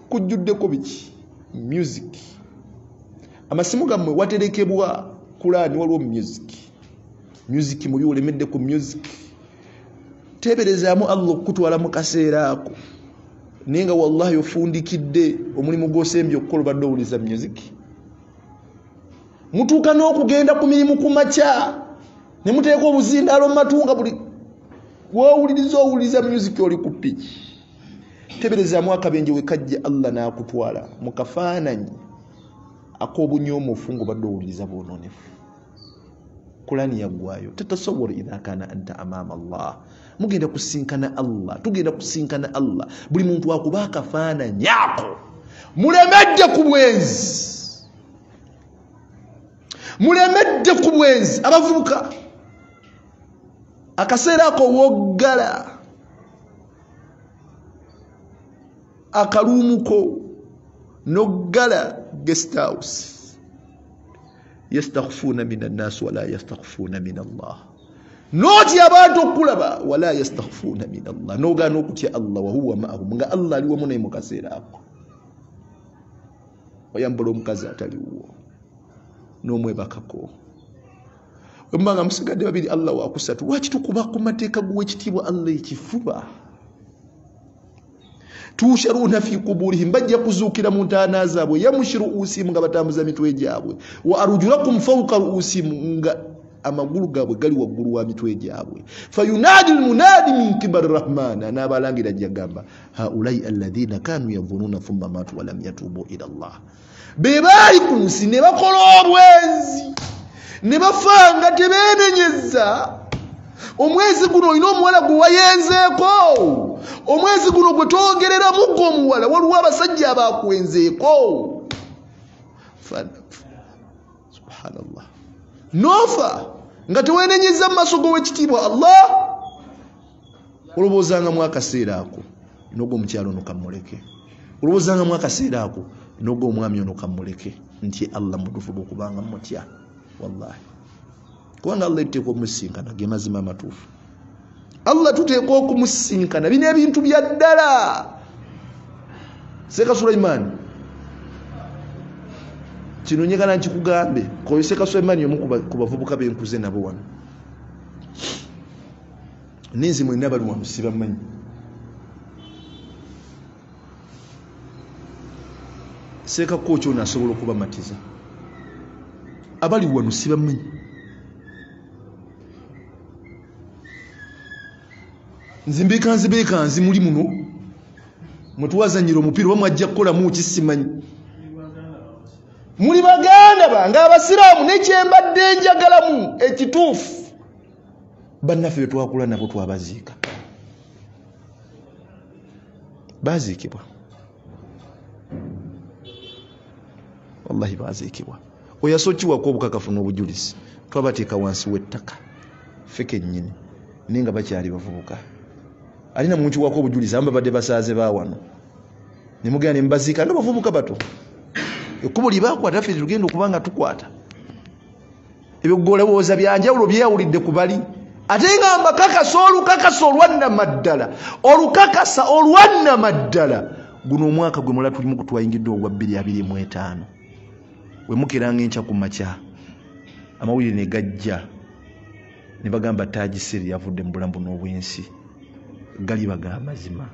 kujjuddeko biki music. Amasimu gammwe waterekebwa Qur'ani, waliwo music. Music mubi, olemedde ku music. Teeberezaamu Allah okukutwala mu kaseera ako, naye nga wallahi ofundikidde omulimu gw'osembye okukola obadde owuliza music. Mutuuka n'okugenda ku mirimu ku makya ne muteeka obuzindaalo mu matu nga buli w'owuliriza owuliriza music, oli ku piki. Teeberezaamu akabenje we kajja Allah n'akutwala mu kafaananyi ak'obunyoomofu ng'obadde owuliriza bwonoonefu. Qur'ani yaggwayo. Tatasawwar idha kana anta amama Allah. Mugenda kusinkana Allah, tugenda kusinkana Allah. Buli muntu akuba akafaananyi ako. Mulemedde ku bwenzi, mulemedde ku bwenzi abavubuka. Akaseera ako woggala akaluumuko noggala guest house. Yastakhfuna min annas wala yastakhfuna min Allah. Notya abantu okulaba wala yastakhfuna min Allah, nogaana okutya Allah wa huwa ma'ahum, nga Allah ali wamu naye mu kaseera ako. Oyambala omukazi ataliwo n'omwebakako, wemba nga musigadde babiri Allah wakusatu. Lwaki tukuba ku mateeka g'owekitiibwa Allah ekifuba? Tusharuna fi kuburihim, bajja kuzuukira mu ntaana zaabwe. Yamushi ru'usihim, nga batambuza mitwe gyabwe. Wa arjulakum fawqa ru'usihim, nga amagulu gaabwe gali waggulu wa mitwe gyabwe. Fayunadi almunadi min kibari rahman, n'abalangira ajja gamba haulai alladhina kanu yadhununa thumma matu walam yatubu ila Allah. Be baali ku nsi ne bakola obwenzi ne bafa nga tebeenenyeza. Omwezi guno olina omuwala gwe wayenzeeko, omwezi guno gwe twogereramu gwe omuwala, waliwo abasajja abakwenzeeko. Subhanallah, nofa nga teweenenyeza mu maaso g'owekitiibwa Allah. Olowoozangamu akaseera ako n'ogwo omukyalo ono kamuleke, olowoozangamu akaseera ako n'ogwo omwami ono kamuleke, nti Allah mutuufu bw'okubanga mutya. Wallahi, kubanga Allah tuteekwa okumusinkana, ge mazima amatuufu. Allah tuteekwa okumusinkana, bino ebintu bya ddala. Seeka Sulaiman, kino njagala nkikugambe, koyo Seeka Sulaiman omu ku bavubuka benkuze nabo wano. Ninzi mwenna bali wano sibamanyi. Seeka kooki ono asobola okubamatiza, abali wano sibamanyi. Nzimbekanzi bekanzi muli muno mwetuwazanyira omupiira oba mwajja kukolamu ki simanyi. Muli baganda bange abasiraamu, nekyembadde njagalamu ekituufu, bannaffe be twakula nabo twabaziika, baziikibwa, wallahi baziikibwa. Oyo asokiwako obukakafu n'obujulizi, twabateeka wansi w'ettaka ffe kennyini, naye nga bakyali bavubuka. Alina munkiwako obujulizi, abamu babadde basaaze ba wano, ne mugenda ne mubaziika nga bavubuka bato. Ekkubo lye baakwata ffe tugenda okuba nga tukwata. Ebigolowooza bya njawulo byeyawulidde ku bali, ate nga mbakakasa olukakasa olwannamaddala, olukakasa olwannamaddala. Guno omwaka gwe mulala tulimu kutwayingidde ogwa 2025. We mukeranga enkya ku makya, amawulire ne gajja ne bagamba Tagiseri yavudde mu bulamu buno obw'ensi. Galiba ga mazima.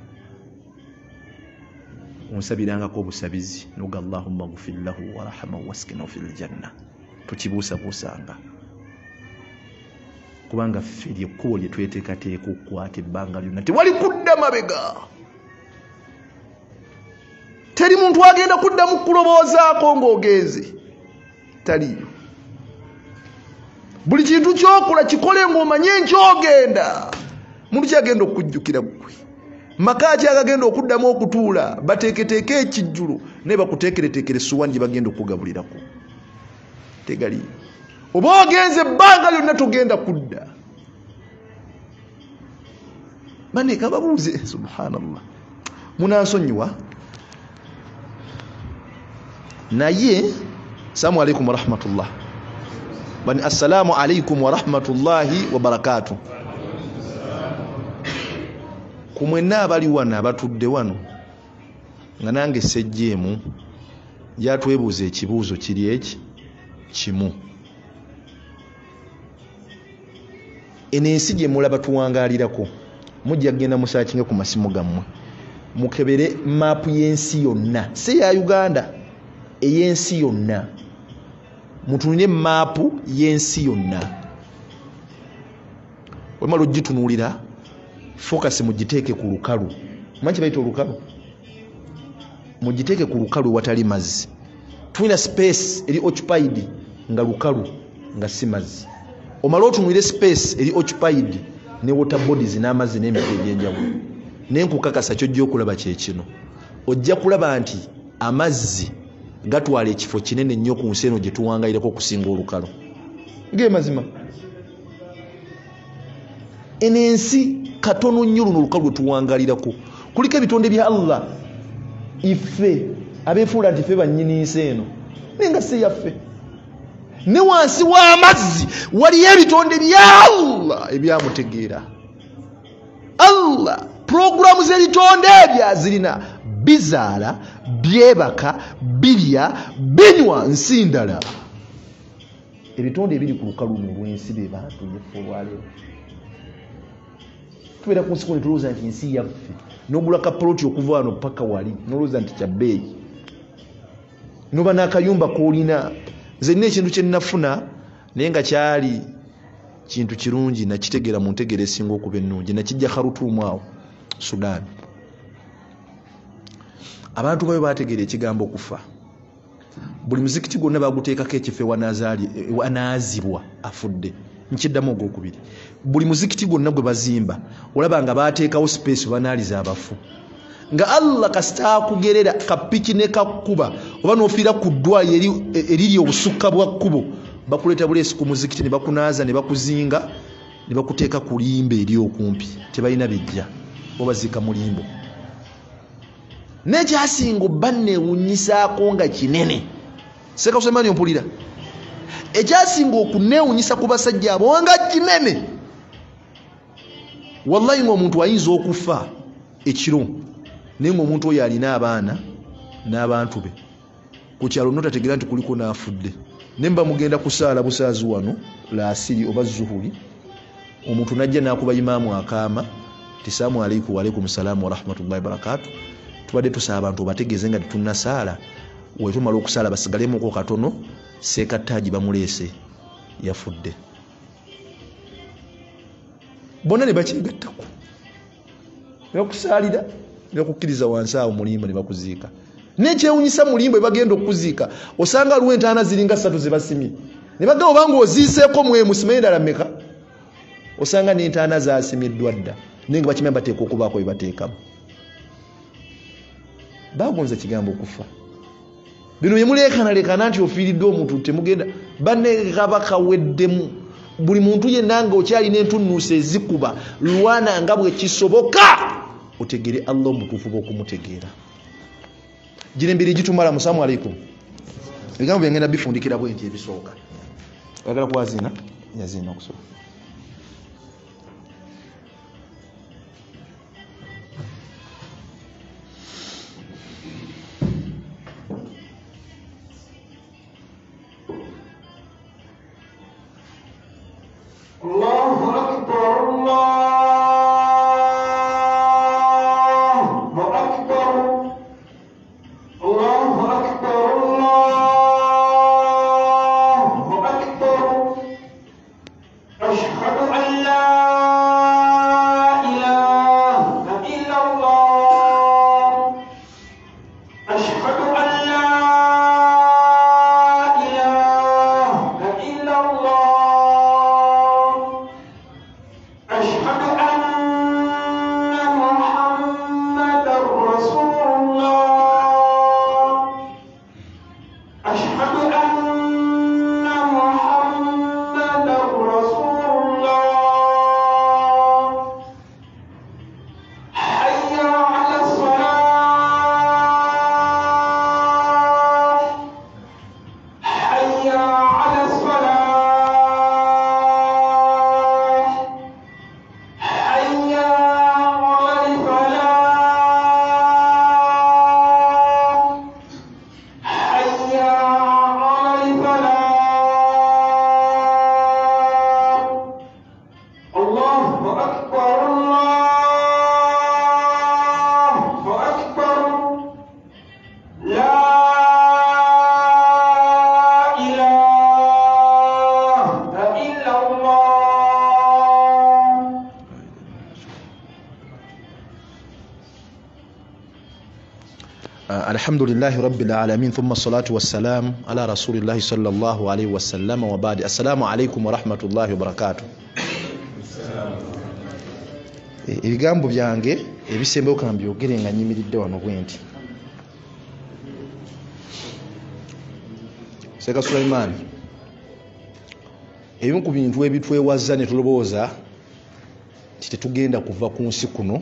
Onsabirangako obusabizi noga Allahumma ghfir lahu warhamhu waskinahu fil janna. Tukibuusabuusanga, kubanga ffe lyekkubo lye tweteekateeka okukwata ebbanga lyonna, tewali kudda mabega. Teri muntu agenda kuddamu kulowoozaako ng'ogenze, taliyo. Buli kintu ky'okola kikole ng'omanye nky'ogenda. Muntu kyagenda okujjukira ggwe, maka ki agagenda okuddamu okutuula, bateeketeeke ekijjulo Naye bakuteekereteekere essuwaani gye bagenda okukugabulirako. Tegaliyo. Oba ogenze ebbanga lyonna togenda kudda. Bane kababuuze, subhanallah. Munansonyiwa. Naye, assalamu alaikum wa rahmatullah. Bani assalamu alaikum wa rahmatullahi wa barakatuh. Ku mwenna abali wano abatudde wano nga nange sejjeemu yatwebuuza ekibuuzo kiri eki kimu. Eno ensi gye mulaba tuwangaalirako mujja kugenda musaakinge ku masimu gammwe mukebere maapu y'ensi yonna, si ya Uganda, ey'ensi yonna. Mutunule maapu y'ensi yonna. Wemala ogitunuulira focus mugiteeke ku lukalu. Manyi kye bayita olukalu? Mugiteeke ku lukalu watali mazzi. Tulina space eri occupied nga lukalu nga si mazzi. Omala otunuulire space eri occupied ne water bodies n'amazzi n'emiti egy'enjawulo. Naye nkukakasa ky'ojja okulaba kye kino. Ojja kulaba nti amazzi gatwala ekifo kinene nnyo ku nsi eno gye tuwangayirako okusinga olukalu. Ge mazima. Eno ensi katono nnyo luno olukalu lwe tuwangalirako. Kuliko ebitonde bya Allah ife abeefuula nti ffe bannyini nsi eno, naye nga si yaffe. Ne wansi w'amazzi waliyo ebitonde bya Allah ebyamutegeera. Allah puroguramu z'ebitonde ebyo azirina, bizaala, byebaka, birya, binywa nsi ndala. Ebitonde ebiri ku lukalu luno olw'ensi be bantu yeffe olwaleero. Tubeera ku nsi kuno tulowooza nti ensi yaffe. N'ogula kapoloti okuva wano paka wali n'olowooza nti kya bbeeyi. N'oba n'akayumba k'olina. Nze nina ekintu kye nnafuna naye nga kyali kintu kirungi, nakitegeera mu ntegeera esinga okuba ennungi. Nakijja Khartoum awo Sudan. Abantu bayo baategeera ekigambo okufa. Buli muzikiti gwonna baguteekako ekifo ewanaazibwa afudde. Nkiddamu ogwokubiri. Buli muzikiti gwonna gwe bazimba olaba nga baateekawo space banaaliza abafu. Nga Allah kasita akugerera kapiki ne kakkuba oba n'ofiira ku ddwaliro eriri obusukka bwa kkubo, bakuleeta buleesi ku muzikiti ne bakunaaza ne bakuzinga ne bakuteeka ku limbo eri okumpi. Tebalina bijja, obaziika mu limbo. N'ekyasinga obba neewunyisaako nga kinene, Seeka Sulaiman ompulira, ekyasinga okuneewunyisa ku basajja abo nga kinene, wallahi ng'omuntu ayinza okufa ekiro naye ng'omuntu oyo alina abaana n'abantu be ku kyalo notategeera nti kuliko n'afudde. Ne mba mugenda kusaala busaazi wano laasiri oba zuhuli, omuntu n'ajja n'akuba imaamu akaama ti salaamu aleikum wa aleikum salaamu wa rahmatullahi barakatu. Tubadde tusaba abantu obategeeze nga tetunnasaala, wetumala okusaala basigalemuko katono, Seeka Ttaaji bamuleese yafudde. Bonna ne bakyegattako ne bakusaalira ne bakukkiriza wansi awo mulimba ne bakuziika. N'ekyewunyisa mulimba bwe bagenda okukuziika osanga waliwo entaana ziringa ssatu ze basimye ne bagamba obanga oziiseeko mwemu simanyi endala mmeka, osanga n'entaana zaasimiddwa dda naye nga bakimanyi bateekwa okubaako bye bateekamu. Baagonza kigambo okufa. Bino bye muleekanaleekana nti ofiiriddwa omuntu temugenda, banne kabaka weddemu. Buli muntu yenna nga okyalina entunnuusi ezikuba, lwana nga bwe kisoboka otegere Allah omutuufu bw'okumutegeera. Gino embiri gitumala. Musalaamu aleikum. Ebigambo byengenda bifundikira bwe nti ebisooka. Oyagala kuwaziina? Yaziina okusooka. Allahu Akbar, Allahu Akbar, Allahu Akbar, Allahu Akbar. Ashhadu an la ilaha illa Allah. Ashhadu an la ilaha illa Allah. Ashhadu anna Muhammadan Rasulullah. Alhamdulillahi rabbil alamin, thumma salatu wassalam ala rasulillahi sallallahu alaihi wasallam, wa ba'd. Assalamu alaikum wa rahmatullahi wa barakatuh. Ebigambo byange ebisembayo kambyogere nga nyimiridde wano bwe nti. Seka Sulaiman, ebimu ku bintu ebitwewaza ne tulowooza nti tetugenda kuva ku nsi kuno,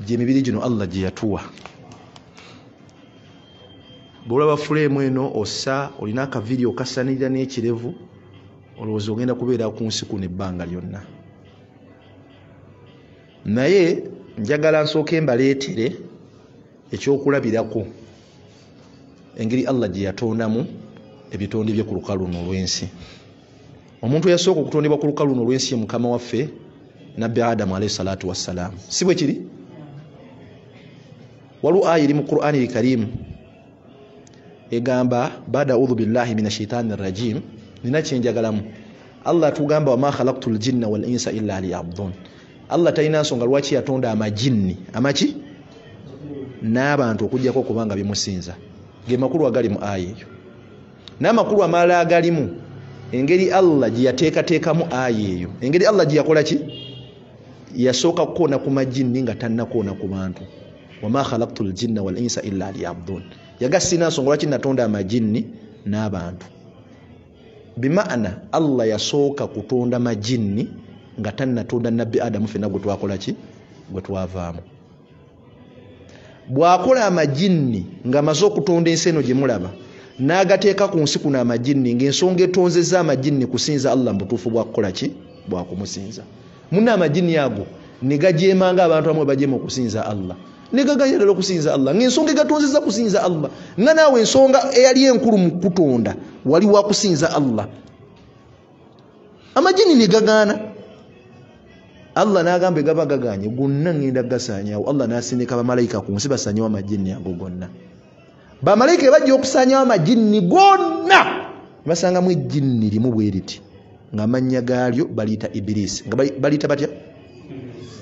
gy'emibiri gino Allah gye yatuwa. Bw'olaba fuleemu eno ossa olina akaviiri okasanirira n'ekirevu, olowooza ogenda kubeera ku nsi kuno ebbanga lyonna. Naye njagala nsooke mbaleetere ekyokulabirako engeri Allah gye yatondamu ebitonde bye ku lukalu luno olw'ensi. Omuntu eyasooka okutondebwa ku lukalu luno olw'ensi ye mukama waffe Nabbi Adamu alayhi salatu wassalam. Si bwe kiri? Waliwo aya eri mu Qur'ani al-Karim egamba bada audhu billahi minash shaitani rajim. Nina kyenjagalamu. Allah atugamba wama khalaqtul jinna wal insa illa liya'budun. Allah talina nsonga lwaki yatonda amajinni amaki n'abantu okuggyako okubanga bimusinza. Ge makulu agali mu aya eyo. N'amakulu amalala agalimu engeri Allah gye yateekateekamu aya eyo, engeri Allah gye yakola ki, yasooka kukoona ku majinni nga tannakoona ku bantu. Wama khalaqtul jinna wal insa illa liya'budun. Yaga sina nsonga lwaki natonda amajinni n'abantu. Bimaana Allah yasooka kutonda majinni nga tannatonda Nabbi Adamu ffenna gwe twakola ki, gwe twavaamu. Bw'akola amajinni ng'amaze okutonda ensi eno gye mulaba, n'agateeka ku nsi kuno amajinni, ng'ensonga etonzezza amajinni kusinza Allah mu butuufu bwa kukola ki, bwa kumusinza. Munna amajinni ago ne gajeemanga abantu abamu bajeema okusinza Allah, ne gagayira ddala okusinza Allah, ng'ensonga egatonzezza kusinza Allah, nga naawe ensonga eyali enkulu mu kutonda wali wa kusinza Allah. Amajinni ne gagaana. Allah n'agamba egaba gagaanye gonna ngenda gasaanyaawo. Allah n'asindika bamalayika ku nsi basaanyewo amajinni ago gonna. Bamalayika bajja okusaanyawo amajinni gonna, basangamu ejjinni limu bwe riti ng'amannya gaalyo baliyita Ibilisi. Nga baliyita batya?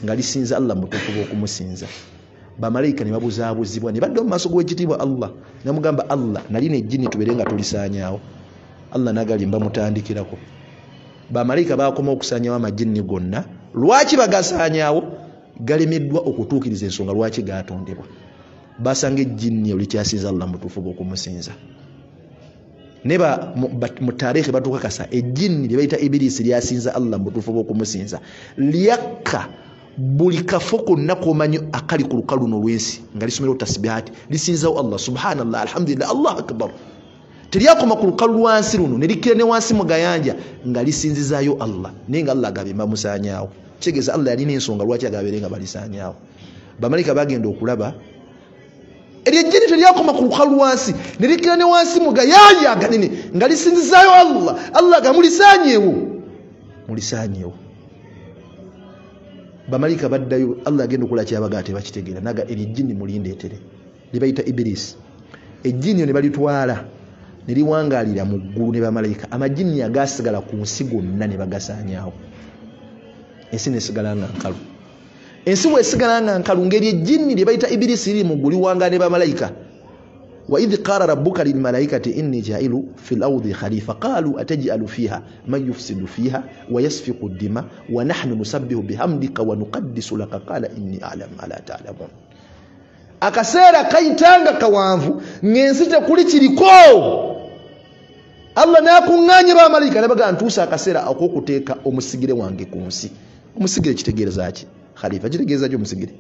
Nga lisinza Allah mu butuufu bw'okumusinza. Bamalayika ne babuzaabuzibwa ne badda mu maaso g'ekitiibwa Allah, namugamba Allah nalina ejjinni tubeere nga tulisaanyaawo. Allah n'agalimba mutandikirako. Bamalayika baakoma okusaanyawo amajinni gonna. Lwaki bagasaanyaawo? Galemeddwa okutuukiriza ensonga lwaki gaatondebwa. Basanga ejjinni olikyasinza Allah mu butuufu bw'okumusinza. Ne mu taarikhi batukakasa ejjinni lye bayita Ibilisi lyasinza Allah mu butuufu bw'okumusinza, lyakka buli kafo konna k'omanyi akali ku lukalu luno olw'ensi nga lisomerawo tasbihaati, lisinzawo Allah subhanallah alhamdulillah Allahu akbar. Teryakoma ku lukalu lwansi luno ne likkira ne wansi mu gayanja nga lisinzizaayo Allah, naye nga Allah agabye bamusaanyaawo. Kitegeeza Allah yalina ensonga lwaki agabeere nga balisaanyaawo. Bamalayika bagenda okulaba eryo ejjinni teryakoma ku lukalu lwansi ne likkira ne wansi mu gayanja aganene nga lisinzizaayo Allah. Allah aga mulisaanyeewo, mulisaanyeewo. Bamalayika baddayo, Allah agenda okola kyabagaa tebakitegeera, naga eryo ejjinni mulindeetere lye bayita Ibilisi. Ejjinni ne balitwala ne liwangaalira mu ggulu ne bamalayika. Amajinni agaasigala ku nsi gonna ne bagasaanyaawo, ensi n'esigala nga nkalu. Ensi bw'esigala nga nkalu ng'eryo ejjinni lye bayita Ibilisi liri mu ggulu liwangaala ne bamalayika. Wa idh qala rabbuka lilmalaikati inni jailu fil ardi khalifa qalu ataj'alu fiha man yufsidu fiha wa yasfiku ddima wa nahnu nusabbihu bihamdika wa nuqaddisu laka qala inni a'lamu ma la ta'lamun. Akaseera kayitanga kawanvu ng'ensi tekuli kiriko. Allah n'akuŋŋaanya bamalayika n'abagamba ntuusa akaseera ak'okuteeka omusigire wange ku nsi. Omusigire kitegeeza ki? Khalifa kitegeeza ki omusigire?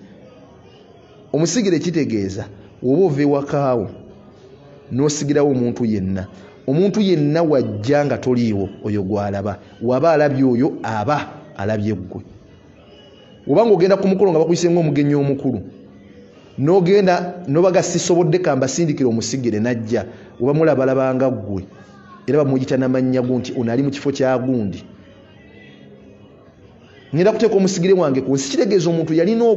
Omusigire kitegeeza oba ova ewakaawo n'osigirawo omuntu yenna. Omuntu yenna wajja nga toliiwo oyo gw'alaba, waba alabye oyo aba alabye ggwe. Oba ng'ogenda ku mukolo nga bakuyise ng'omugenyi omukulu, n'ogenda n'obaga sisobodde kambasindikira omusigire n'ajja, oba mulabalabanga ggwe, era bamuyita n'amannya go nti ono ali mu kifo kya gundi. Ngenda kuteeka omusigire wange ku nsi. Kitegeeza omuntu yalina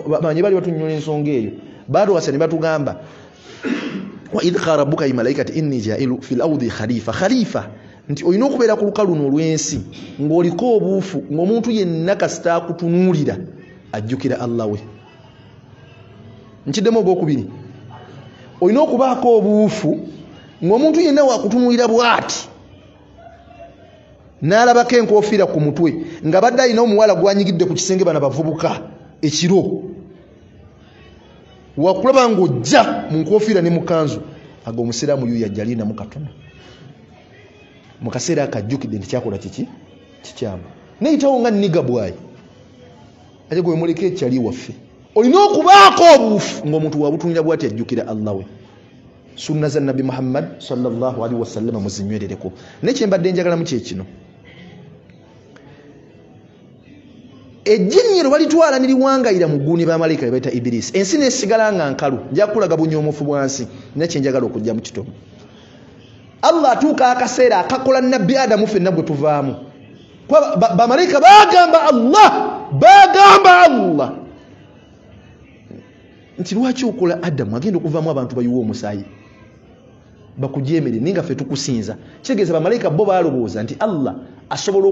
bamanyi bali batunnyola ensonga eyo, baatuwasa ne batugamba wa idh qala rabbuka lilmalaikati inni jailu fil ardi khalifa. Khalifa nti olina okubeera ku lukalu luno olw'ensi ng'oliko obuufu, ng'omuntu yenna kasita akutunuulira ajjukira Allah we. Nkiddemu ogwokubiri, Olina okubaako obuufu ng'omuntu yenna wakutunuulira bw'ati n'alabako enkofiira ku mutwe nga badde alina omuwala gwanyigidde ku kisenge bana bavubuka ekiro wakulaba ng'ojja mu nkofiira ne mu kanzu aga omusiraamu yuyo ajja alinamu katono mu kaseera akajjukidde nti kyakola kiki kikyamu neyitawo nga nniga bwayi ate gwe muleka ekyali waffe. Olina okubaako obuufu ng'omuntu wabutunira bw'ati ajjukira Allah we. Sunna za Nabbi Muhammad sallallahu alaihi wasallam muzinywerereko. Naye kye mbadde njagalamu kye kino, ejjinni eryo balitwala ne liwangayira mu ggulu ne bamalayika be bayita Ibirisi, ensi n'esigala nga nkalu. Nja kukulaga bunyoomofu bwa nsi, naye kye njagala okujja mu kitono. Allah atuuka akaseera akakola Nabbi Adamu ffenna gwe tuvaamu. Kuba bamalayika bagamba Allah, bagamba Allah nti lwaki okola Adamu agenda okuvaamu abantu bayiwa omusaayi bakujemere naye nga ffe tukusinza. Kitegeeza bamalayika bo balowooza nti Allah asobola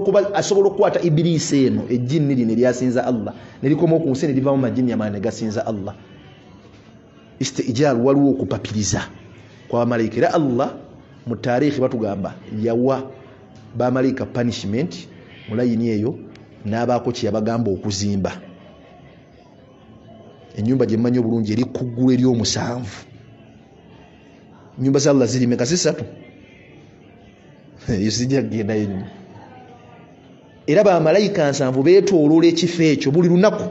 okukwata Ibirisi eno ejjinni lino eryasinza Allah ne likoma ku nsi ne livaamu majinni amalala ne gasinza Allah. Istijaal, waliwo okupapiriza kwa bamalayika. Era Allah mu taarikhi batugamba yawa bamalayika punishment mu layini eyo n'abaako kye yabagamba okuzimba. Ennyumba gye mmanyi obulungi eri ku ggulu ery'omusanvu. Ennyumba za Allah ziri meka? Zisatu. Eyo sijja kugendayo nnyo. Era bamalayika 7 beetooloola ekifo ekyo buli lunaku,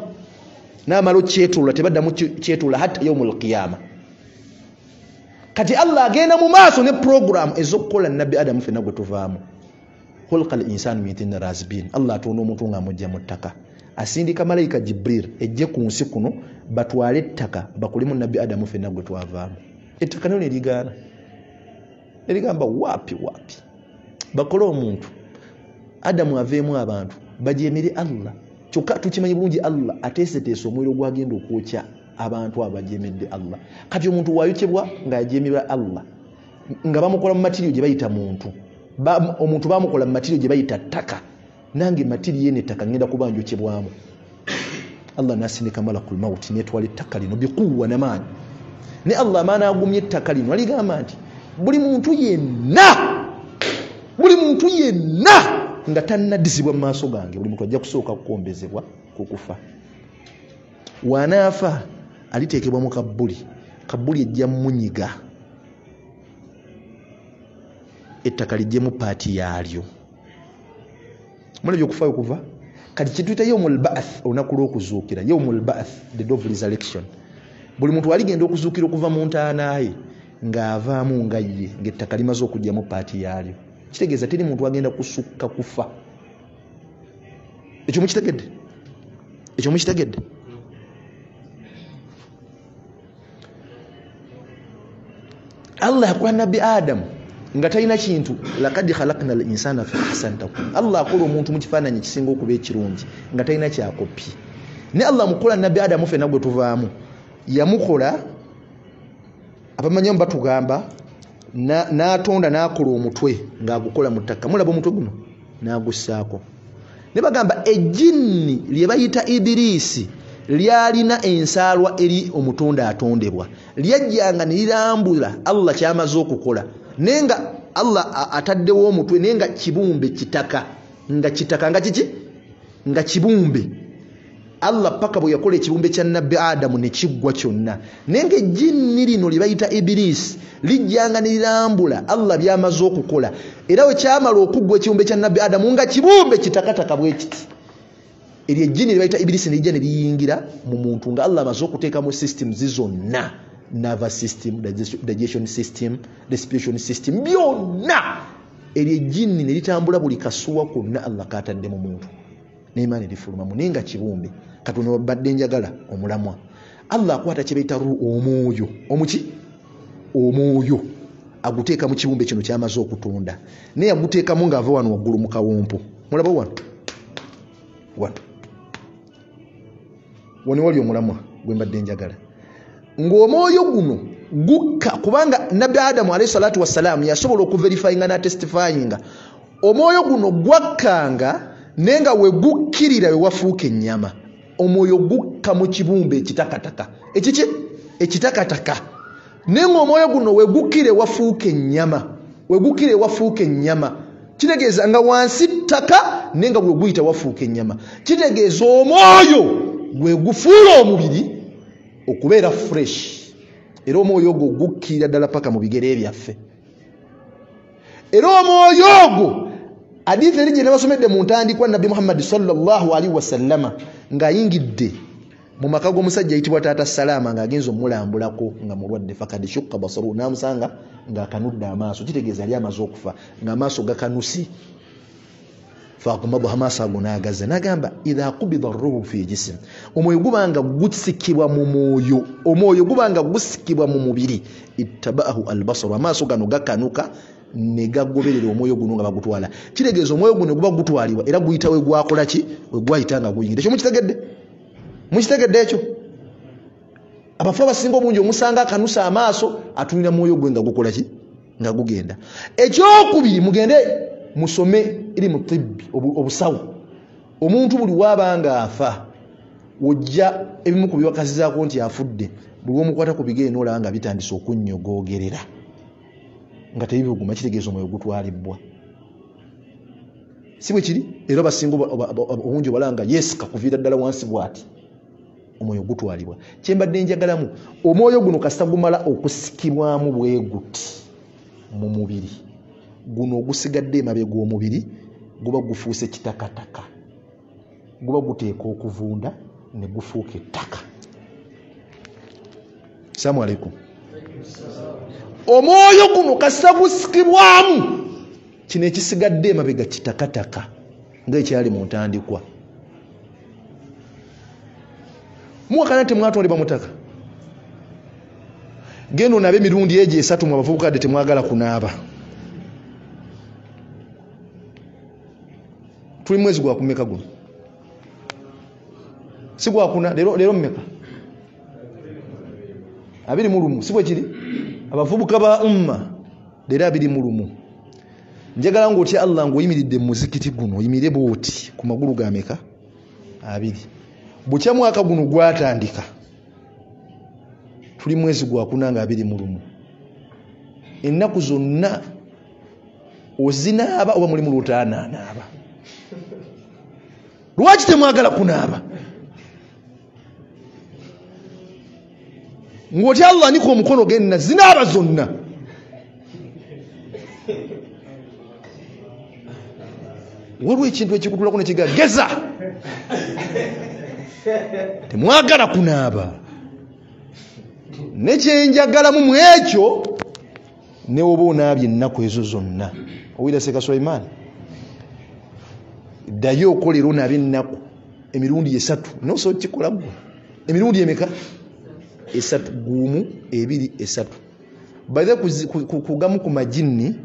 n'amala okyetooloola tebaddamu kyetoola hatta yaumul qiyama. Kati Allah agenda mu maaso ne program ez'okukola Nabbi Adamu ffenna gwe tuvaamu. Khulqa al-insanu min tinin razbin. Allah atonda omuntu ng'amujja mu ttaka, asindika malayika Jibril ejje ku nsi kuno batwale ettaka bakolemu Nabbi Adamu ffenna gwe twavaamu. Ettaka nalyo ne ligaana, ne ligamba waapi waapi, bakole omuntu Adamu aveemu abantu bajeemere Allah. Kyokka tukimanyi bulungi Allah ateeseteese omuliro gwagenda okwokya abantu abo bajeemedde Allah. Kati omuntu waayokebwa ng'ajeemerwa Allah nga bamukola mu matiriyo gye bayita muntu, omuntu bamukola mu matiriyo gye bayita ttaka, nange matiriyo eno ettaka ngenda kuba njokyebwamu. Allah n'asindika malakul mawuti n'etwala ettaka lino bikuwa namaanyi. Ne Allah amaana agumya ettaka lino aligamba nti buli muntu yenna, buli muntu yenna nga tannaddizibwa mu maaso gange, buli muntu ajja kusooka kukombezebwa ku kufa. W'anaafa aliteekebwa mu kabbuli, kabbuli ejja munyiga, ettaka lijjemu paati yaalyo. Mulabye okufaayo kuva? Kati kituyita yaumul ba'ath, olunaku lw'okuzuukira, yaumul ba'ath, the day of resurrection. Buli muntu aligenda okuzuukira okuva mu ntaana ye ng'avaamu nga ye, ng'ettaka limaze okugyamu paati yaalyo. Kitegeeza teri muntu agenda kusukka kufa. Ekyo mukitegedde? Ekyo mukitegedde? Allah yakola Nabbi Adamu nga talina kintu. Laqad khalaqna al-insana fi ahsani taqwim. Allah akola omuntu mu kifaananyi ekisinga okuba ekirungi nga talina kyakopi. Ne Allah mukola Nabbi Adamu ffenna gwe tuvaamu, yamukola abamanyi batugamba n'atonda n'akola omutwe ng'agukola mu ttaka. Mulaba omutwe guno n'agussaako. Ne bagamba ejjinni lye bayita Ibirisi lyalina ensaalwa eri omutonda atondebwa, lyajjanga ne lirambula Allah ky'amaze okukola, naye nga Allah ataddewo omutwe naye nga kibumbe kitaka, nga kitaka nga kiki, nga kibumbe. Allah paka bwe yakola ekibumbe kya Nabbi Adamu ne kiggwa kyonna, naye ng'ejjinni lino lye bayita Ibirisi lijjanga ne lirambula Allah by'amaze okukola. Era we kyamala okuggwa ekibumbe kya Nabbi Adamu nga kibumbe kitakataka bwe kiti, eryo ejjinni lye bayita Ibirisi ne lijja ne liyingira mu muntu nga Allah amaze okuteekamu systems zonna, nervous system, digestion system, respiration system, byonna. Eryo ejjinni ne litambula buli kasuwa konna Allah k'atadde mu muntu, n'emaani lifulumamu naye nga kibumbe. Katonda badde njagala omulamwa. Allah akwata kye bayita omwoyo, omuki, omwoyo aguteeka mu kibumbe kino ky'amaze okutonda, naye aguteekamu ng'ava wano waggulu mu kawompo. Mulaba wano wano wano wali omulamwa gwe mbadde njagala, ng'omwoyo guno gukka, kubanga Nabbi Adamu alayhi salatu wassalaamu yasobola okuverifyinga n'atestifyinga. Omwoyo guno gwakkanga naye nga we gukkirira we wafuuka ennyama. Omwoyo gukka mu kibumbe ekitakataka, ekiki, ekitakataka, Naye ng'omwoyo guno wegukire wafuuka ennyama, wegukire wafuuka ennyama, kitegeeza nga wansi ttaka naye nga bweguyita wafuuka ennyama. Kitegeeza omwoyo gwe gufuula omubiri okubeera fresh, era omwoyo ogwo gukkirira ddala paka mu bigere byaffe. Era omwoyo ogwo hadithi eri gye nabasomedde mu ntandikwa, Nabbi Muhammadi sallallahu alaihi wasallama ng'ayingidde mu maka g'omusajja ayitibwa Taata Salama ng'agenza omulambulako nga mulwadde, fakad shukka basaru, n'amusanga ng'akanudde amaaso, kitegeeza yali amaze okufa ng'amaaso gakanuse. Faqmadaha, amaaso ago n'agazza, n'agamba idha qubida ruhu fi jism, omwoyo gubanga gusikibwa mu mwoyo, omwoyo gubanga gusikibwa mu mubiri, ittabaahu albasaru, amaaso gano gakanuka ne gagoberera omwoyo guno nga bagutwala. Kitegeeza omwoyo guno guba gutwalibwa era guyita we gwakola ki, we gwayita nga guyingira. Ekyo mukitegedde? Mukitegedde ekyo? Abafu abasinga obungi omusanga akanusa amaaso atunira mwoyo gwe nga gukola ki, nga gugenda. Ekyokubiri, mugende musome eri mu tibbi, obusawo. Omuntu buli waabanga afa, ojja ebimu ku biwakasizaako nti afudde, buli omukwata ku bigere n'olaba nga bitandise okunnyogogerera nga tebibuguma, kitegeeza omwoyo gutwalibwa. Si bwe kiri? Era abasinga obungi obalaba nga yeesika kuviira ddala wansi bw'ati, omwoyo gutwalibwa. Kye mbadde njagalamu, omwoyo guno kasita gumala okusikibwamu bwe guti mu mubiri guno ogusigadde emabega omubiri guba gufuuse kitakataka, guba guteeka okuvunda ne gufuuka ettaka. Assalamu alaikum. Omwoyo guno kasita gusikibwamu, kino ekisigadde emabega kitakataka ng'ekyali mu ntandikwa. Muwakana temwatondebwa mu ttaka. Genda onaabe emirundi egyo esatu mu abavubuka dde temwagala kunaaba. Tuli mwezi gwa kumeka guno? Si gwakuna, leero mmeka? 21, si bwe kiri? Abavubuka ba umma leero 21. Njagala ng'otya Allah ng'oyimiridde mu muzikiti guno, oyimirire bw'oti ku magulu ga meka? 2. Bukya mwaka guno gwatandika, tuli mwezi gwakuna nga 21. Ennaku zonna ozinaaba oba mulimu lw'otaanaanaaba? Lwaki temwagala kunaaba? Ng'otya Allah anika omukono genna zinaaba zonna. Waliwo ekintu ekikutulako nekiga geza, temwagala kunaaba. Nekyenjagalamu mu ekyo, ne woba onaabye ennaku ezo zonna. Owulira Seeka Sulaiman, ddayo okolera onaabe ennaku emirundi 3. Nosobola okukikola ggwe emirundi emeka? 3. 1, 2, 3. Baze kugamu ku majinni,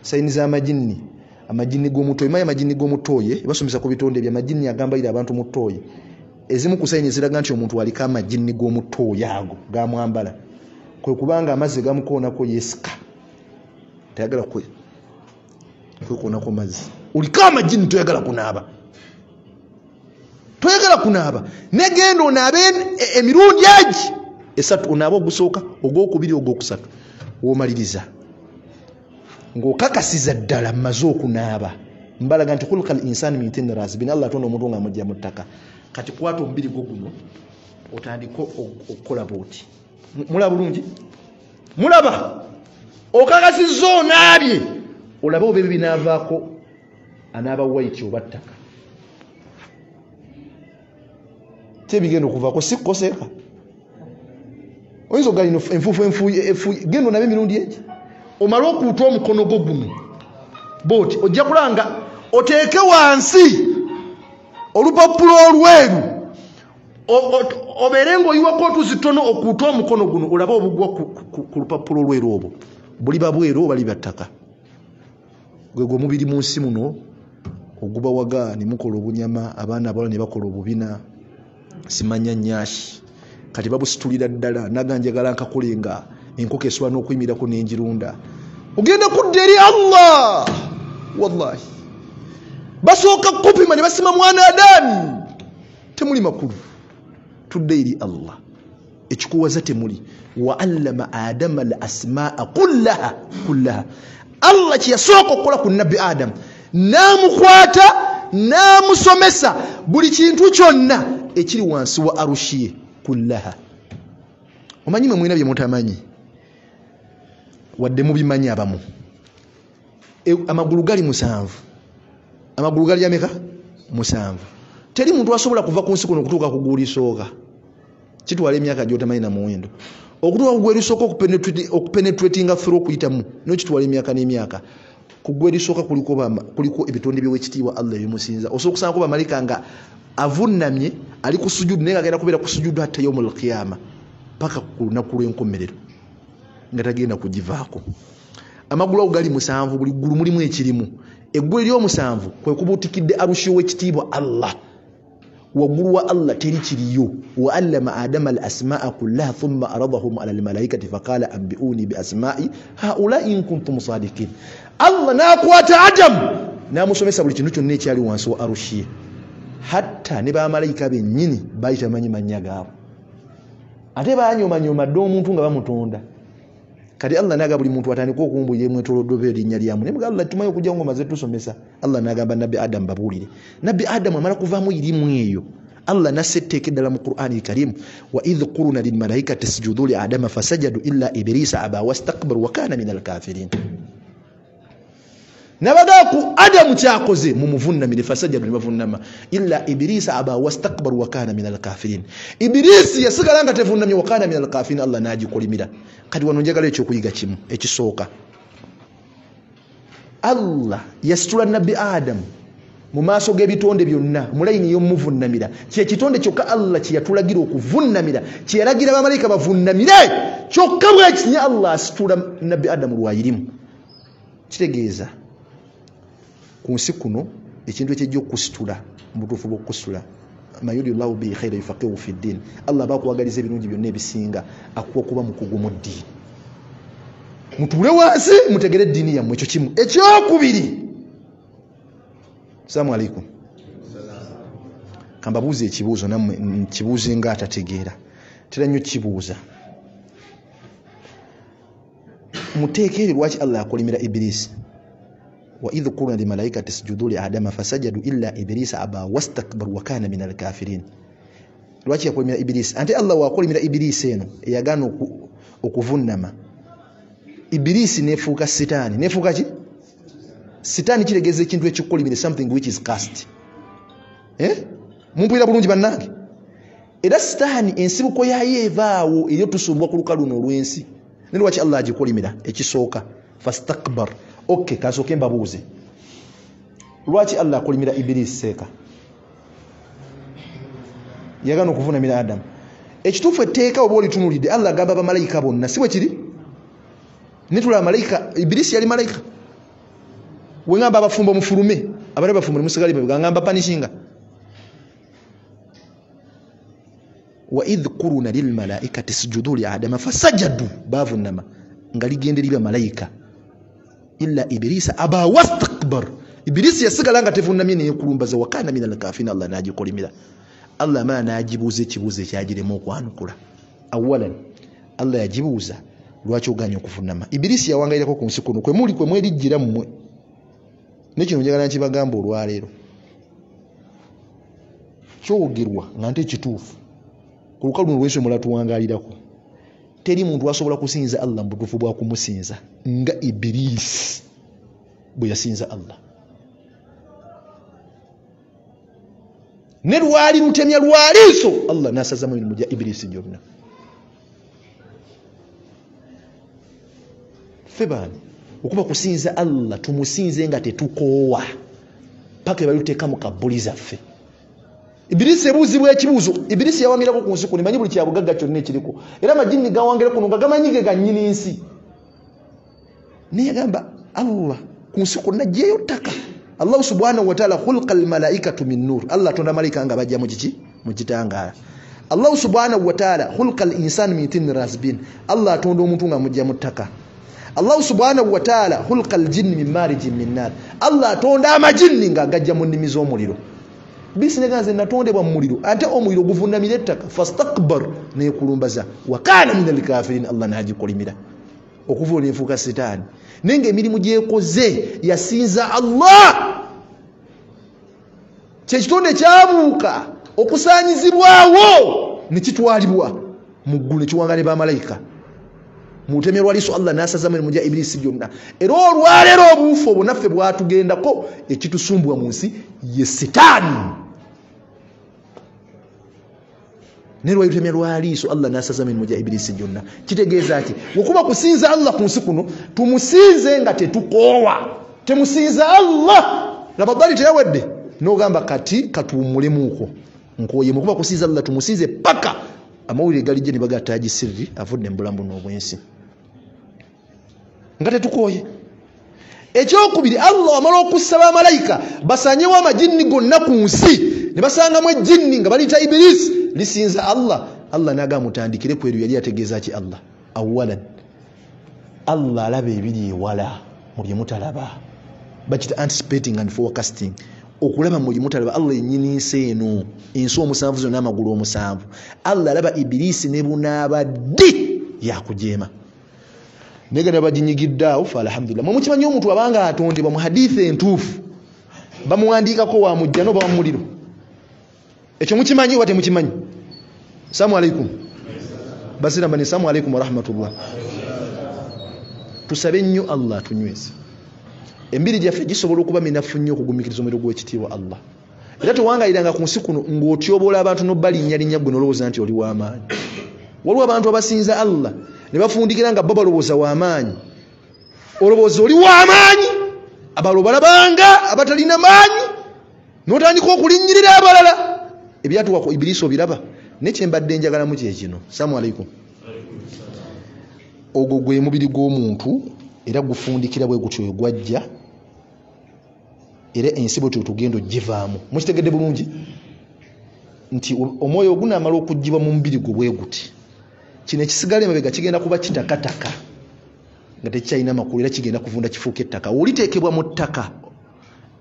sayini z'amajinni, amajinni g'omutoyi. Maye amajinni g'omutoyi basomesa ku bitonde bya majinni agambalira abantu mu ttoyi. Ezimu ku sayini eziraga nti omuntu aliko amajinni g'omutoyi ago gamwambala, kwe kubanga amazzi gamukoonako yeesika, tayagala kwekoonako mazzi. Oliko amajinni toyagala kunaaba, toyagala kunaaba. Negenda onaabe emirundi egi 3, onaaba ogusooka, ogwokubiri, ogwokusatu, w'omaliriza ng'okakasiza ddala mmaze okunaaba. Mbalaga nti khulqa al-insani min tin rasbin, Allah atonda omuntu ng'amugya mu ttaka. Kati kwata omubiri gwo guno otandike okukola bw'oti. Mulaba bulungi? Mulaba? Okakasizza onaabye, olabe oba ebyo binaavaako anaaba white oba ttaka. Ti ebigenda okuvaako si kukoseeka. Oyinza okugalina enfuufu enfuuyi, genda onaabe emirundi egi, omale okuuta omukono gwo guno bw'oti, ojja kulanga oteeke wansi olupapula olweru, obeere ng'oyiwako otuzi ttono okuuta omukono guno, olabe obugwa ku lupapula olweru obwo, buliba bweru oba liba ttaka. Gwe gwe omubiri mu nsi muno ogubawaga ne mukola obunyama, abaana abawala ne bakola obubina, simanya nnyashi. Kati babusitulira ddala, naga njagala nkakole nga enkoko esobola n'okuyimirako n'engirunda. Ogenda kudda eri Allah, wallahi. Basooka kupima ne basima mwana Adamu, temuli makulu. Tudde eri Allah. Ekikuwaza temuli. Wa allama adama al asmaa kullaha kullaha. Allah kyeyasooka okukola ku nabbi Adamu, n'amukwata n'amusomesa buli kintu kyonna ekiri wansi wa arushiye kullaha. Omanyi mwe mulina bye mutamanyi, wadde mubimanyi abamu. Amagulu gali 7. Amagulu gali ameka? 7. Teri muntu asobola kuva ku nsi kuno okutuuka ku ggulu lisooka. Kitwala emyaka gy'otamanyi na muwendo. Okutuuka ku ggulu erisooka okupenetratinga through okuyitamu, n'okitwala emyaka n'emyaka. Ku ggulu erisooka kuliko ebitonde by'owekitiibwa Allah ebimusinza. Osobola okusangako bamalayika nga avunnamye ali ku sujudu, naye ng'agenda kubeera ku sujudu hatta yawmul qiyama, paka ku lunaku lw'enkomerero nga tagenda kugivaako. Amagulu ago gali 7, buli ggulu mulimu ekirimu. Eggulu ery'omusanvu kwe kubuutikidde arushi w'ekitiibwa Allah. Waggulu wa Allah teri kiriyo. Wa allama adama al asmaa kullaha thumma aradahum ala al malaikati faqala anbi'uni bi asma'i haula in kuntum sadiqin. Allah n'akwata Adamu n'amusomesa buli kintu kyonna ekyali wansi wa arushi, hatta ne bamalayika bennyini baali tamanyi mannya gaabwe, ate baanyomanyooma dde omuntu nga bamutonda. Kati Allah n'agamba buli muntu atandike okumbuulira emwetoolodde erinnya lyamu. Naye muga Allah tumanyi okujja ng'omaze tusomesa. Allah n'agamba Nabbi Adamu babuulire. Nabbi Adamu amala kuvaamu irimu eyo, Allah n'assa etteeka eddala mu Qur'ani al-Karim, wa idh qulna lilmalaikati isjudu li Adama fasajadu illa ibilisa aba wastakbara wa kana minal kafirin. N'abagamba ku Adamu kyakoze mumuvunnamire, fasajadu ne bavunnama, illa ibilisa aba wastakbara wa kana minal kafirin. Ibilisi yasigala nga tevunnamye, wa kana minal kafirin, Allah n'agikolimira. Kati wano njagala ekyokuyiga kimu ekisooka. Allah yasitula Nabbi Adamu mu maaso g'ebitonde byonna mu layini y'omuvunnamira. Kye kitonde kyokka Allah kye yatulagira okuvunnamira, kye yalagira bamalayika bavunnamire, kyokka bwe kinya Allah asitula Nabbi Adamu lwayirimu. Kitegeeza ku nsi kuno ekintu ekyejja okusitula mu butuufu bw'okusitula, mayuridillahu bihi khayran yufaqihu fi ddin, Allah aba akwagaliza ebirungi byonna ebisinga, akuwa okuba mukugu mu ddiini. Mutuule wansi mutegere eddiini yammwe, ekyo kimu. Ekyokubiri, assalamu alaikum, kambabuuze ekibuuzo nammwe nkibuuze nga atategeera, tera nnyo kibuuza. Muteeka eryo lwaki Allah akolimira Ibilisi? Wa idh qulna lilmalaikati isjudu li adama fasajadu illa ibilisa aba wastakbara wa kana minal kafirin. Lwaki yakolimira Ibilisi? Ate Allah wakolimira Ibilisi eno eyagaana okuvunnama, Ibilisi nefuuka sitaani. Nefuuka ki? Sitaani kitegeeza ekintu ekikolimire, something which is cast. Mumpulira bulungi bannange? Era sitaani ensibuko yaayo evaawo eri otusumbwa ku lukalu luno olw'ensi. Ne lwaki Allah agikolimira? Ekisooka fastakbar. Okay, kasooke mbabuuze, lwaki Allah akolimira Ibilisi seeka yagaana okuvunamira Adamu? Ekituufu etteeka oba olitunulidde, Allah agamba bamalayika bonna, si bwe kiri? Netulaba malayika, Ibilisi yali malayika. Wengamba abafumbo mufulume, abali abafumbo nemusigale mabega, ngamba panishinga. Wa idh qulna lilmalaikati isjudu li adama fasajadu, bavunnama nga ligende liba malayika, illa ibilisa aba wastakbar. Ibilisi yasigala nga tevunnamye neyekulumbaza, wa kana minal kafirin, Allah n'agikolimira. Allah amala n'agibuuza ekibuuzo ekyagiremu okwanukula. Awalan, Allah yagibuuza lwaki ogaanye okuvunnama? Ibilisi yawangalirako ku nsi kuno kwe muli, kwe mwerijjira mmwe. Nekino njagala nkibagamba olwaleero, kyogerwa nga nte ekituufu ku lukalu luno olw'ensi mulatuwangalirako. Teri muntu asobola kusinza Allah mu butuufu bwa kumusinza nga Ibilisi bwe yasinza Allah. Ne lwali lutemya lwaliiso, Allah n'asazamu emirimu gya Ibilisi gyonna. Ffe baani okuba kusinza Allah tumusinze nga tetukoowa paka ebaluteeka mu kabbuli zaffe. Ibilisi ebuuzibwa ekibuuzo. Ibilisi yawangirako ku nsi kuno, emanyi buli kyabugagga kyonna ekiriko, era amajinni gawangira kuno nga gamanyi ge gannyini nsi. Naye yagamba Allah ku nsi kwonna ggyeyo ttaka. Allah subhanahu wa ta'ala khulqa almalaikatu min nur, Allah atonda malayika nga bajja mu kiki? Mu kitangaala. Allah subhanahu wa ta'ala khulqa al-insana min tin rasbin, Allah atonda omuntu nga mujja mu ttaka. Allah subhanahu wa ta'ala khulqa al-jinni min marijin min nar, Allah atonda amajinni nga gajja mu nnimi z'omuliro. Ibilisi neganze natondebwa mu muliro, ate omuliro guvunamira ettaka. Fastakbar, nekulumbaza, wa kana minal kafirin, Allah n'agikolimira okuva olyenfuuka sitaani. Naye ng'emirimu gyekoze yasinza Allah, kyekitonde kyabuuka okusaanyizibwawo ne kitwalibwa mu ggulu ne kiwanga ne bamalayika mu lutemya lwa liiso. Allah n'asazamu emirimu gya Ibilisi gyonna. Era olwaleero obuufu obwo naffe bwatugendako, ekitusumbwa mu nsi ye sitaani. Naye lwalutemya lwa liiso Allah n'asazamu emirimu gya Ibilisi gyonna. Kitegeeza ki? Wekuba kusinza Allah ku nsi kuno, tumusinze nga tetukoowa. Temusinza Allah Ramadhani teyawedde n'ogamba kati katuwummulemuuko nkooye. Mukuba kusinza Allah tumusinze paka amawulire galijje ne bagatta Sirri avudde mu bulamu buno obw'ensi nga tetukooye. Ekyokubiri, Allah wamala okussa bamalayika basanyewo amajinni gonna ku nsi, ne basangamu ejjinni nga baliyita Ibilisi lisinza Allah. Allah n'agamba mutandikire ku eryo. Yali ategeeza ki Allah? Awalan, Allah alaba ebiri ewala mu bye mutalaba, bakita anticipating and forecasting, okulaba mu bye mutalaba. Allah yennyini nsi eno, ensi omusanvu zonna, amagulu omusanvu, Allah alaba Ibilisi ne bunaaba ddi yakujeema. Naye nga baginyigidde awo, fa alhamdulillah. Mwe mukimanyi omuntu abanga atondebwa mu hadithi entuufu bamuwandiikako wa mujjana oba wa muliro? Ekyo mukimanyi oba temukimanyi? Assalamu alaikum basiramba ni assalamu alaikum warahmatullah. Tusabe nnyo Allah atunyweze. Emibiri gyaffe gisobola okuba minafu nnyo okugumikiriza omuliro gw'ekitiibwa Allah. Era tewangayiranga ku nsi kuno ng'otyoboola abantu n'obalinnya gwe n'olowooza nti oli w'amaanyi. Waliwo abantu abasinza Allah ne bafundikira nga bo balowooza w'amaanyi. Olowooza oli w'amaanyi, abalala obalabanga abatalina maanyi, n'otandika okulinnyirira abalala. Ebyatuuka ku Ibilisi obiraba. Naye kye mbadde njagalamu kye kino. Assalamu alaikum. Ogwo gwe mubiri gw'omuntu era gufundikira bwe gutyo gwajja, era ensi bwe tugenda ogivaamu. Mukitegedde bulungi nti omwoyo ogunaamala okuggyibwa mu mubiri gwo bwe guti, kino ekisigala emabega kigenda kuba kitakataka nga tekikyalina makulu, era kigenda kuvunda kifuuka ettaka. Oliteekebwa mu ttaka,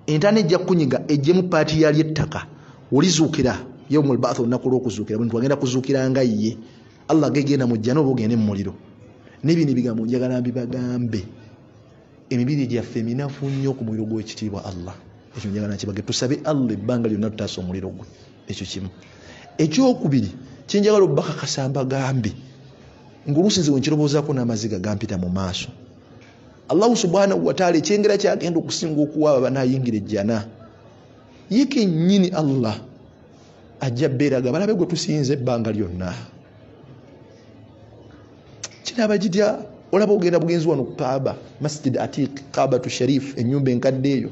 entaana ejja kukunyiga ejjemu paati yalyo ettaka. Olizuukira yaumul ba'th, olunaku lw'okuzuukira, buli muntu agenda kuzuukira nga ye. Allah gegenda mu jjana oba ogende mu muliro. N'ebino ebigambo njagala mbibagambe. Emibiri gyaffe minafu nnyo ku muliro gw'ekitiibwa Allah. Ekyo njagala nkibage. Tusabe Allah ebbanga lyonna tutaasa omuliro gwe. Ekyo kimu. Ekyokubiri kyenjagala obbakakasa mbagambe, ng'oluusi nze wenkirowoozaako n'amaziga gampita mu maaso. Allahu subhanahu wa ta'ala ekyengera kyagenda okusinga okuwa abo banaayingira ejjana, ye kennyini Allah ajja bbeeraga balabe gwe tusinze ebbanga lyonna. Kinaaba kitya? Olaba ogenda bugenzi wano ku Kaaba, Masjid Atiq, Kaabatu Sharif, ennyumba enkadde eyo,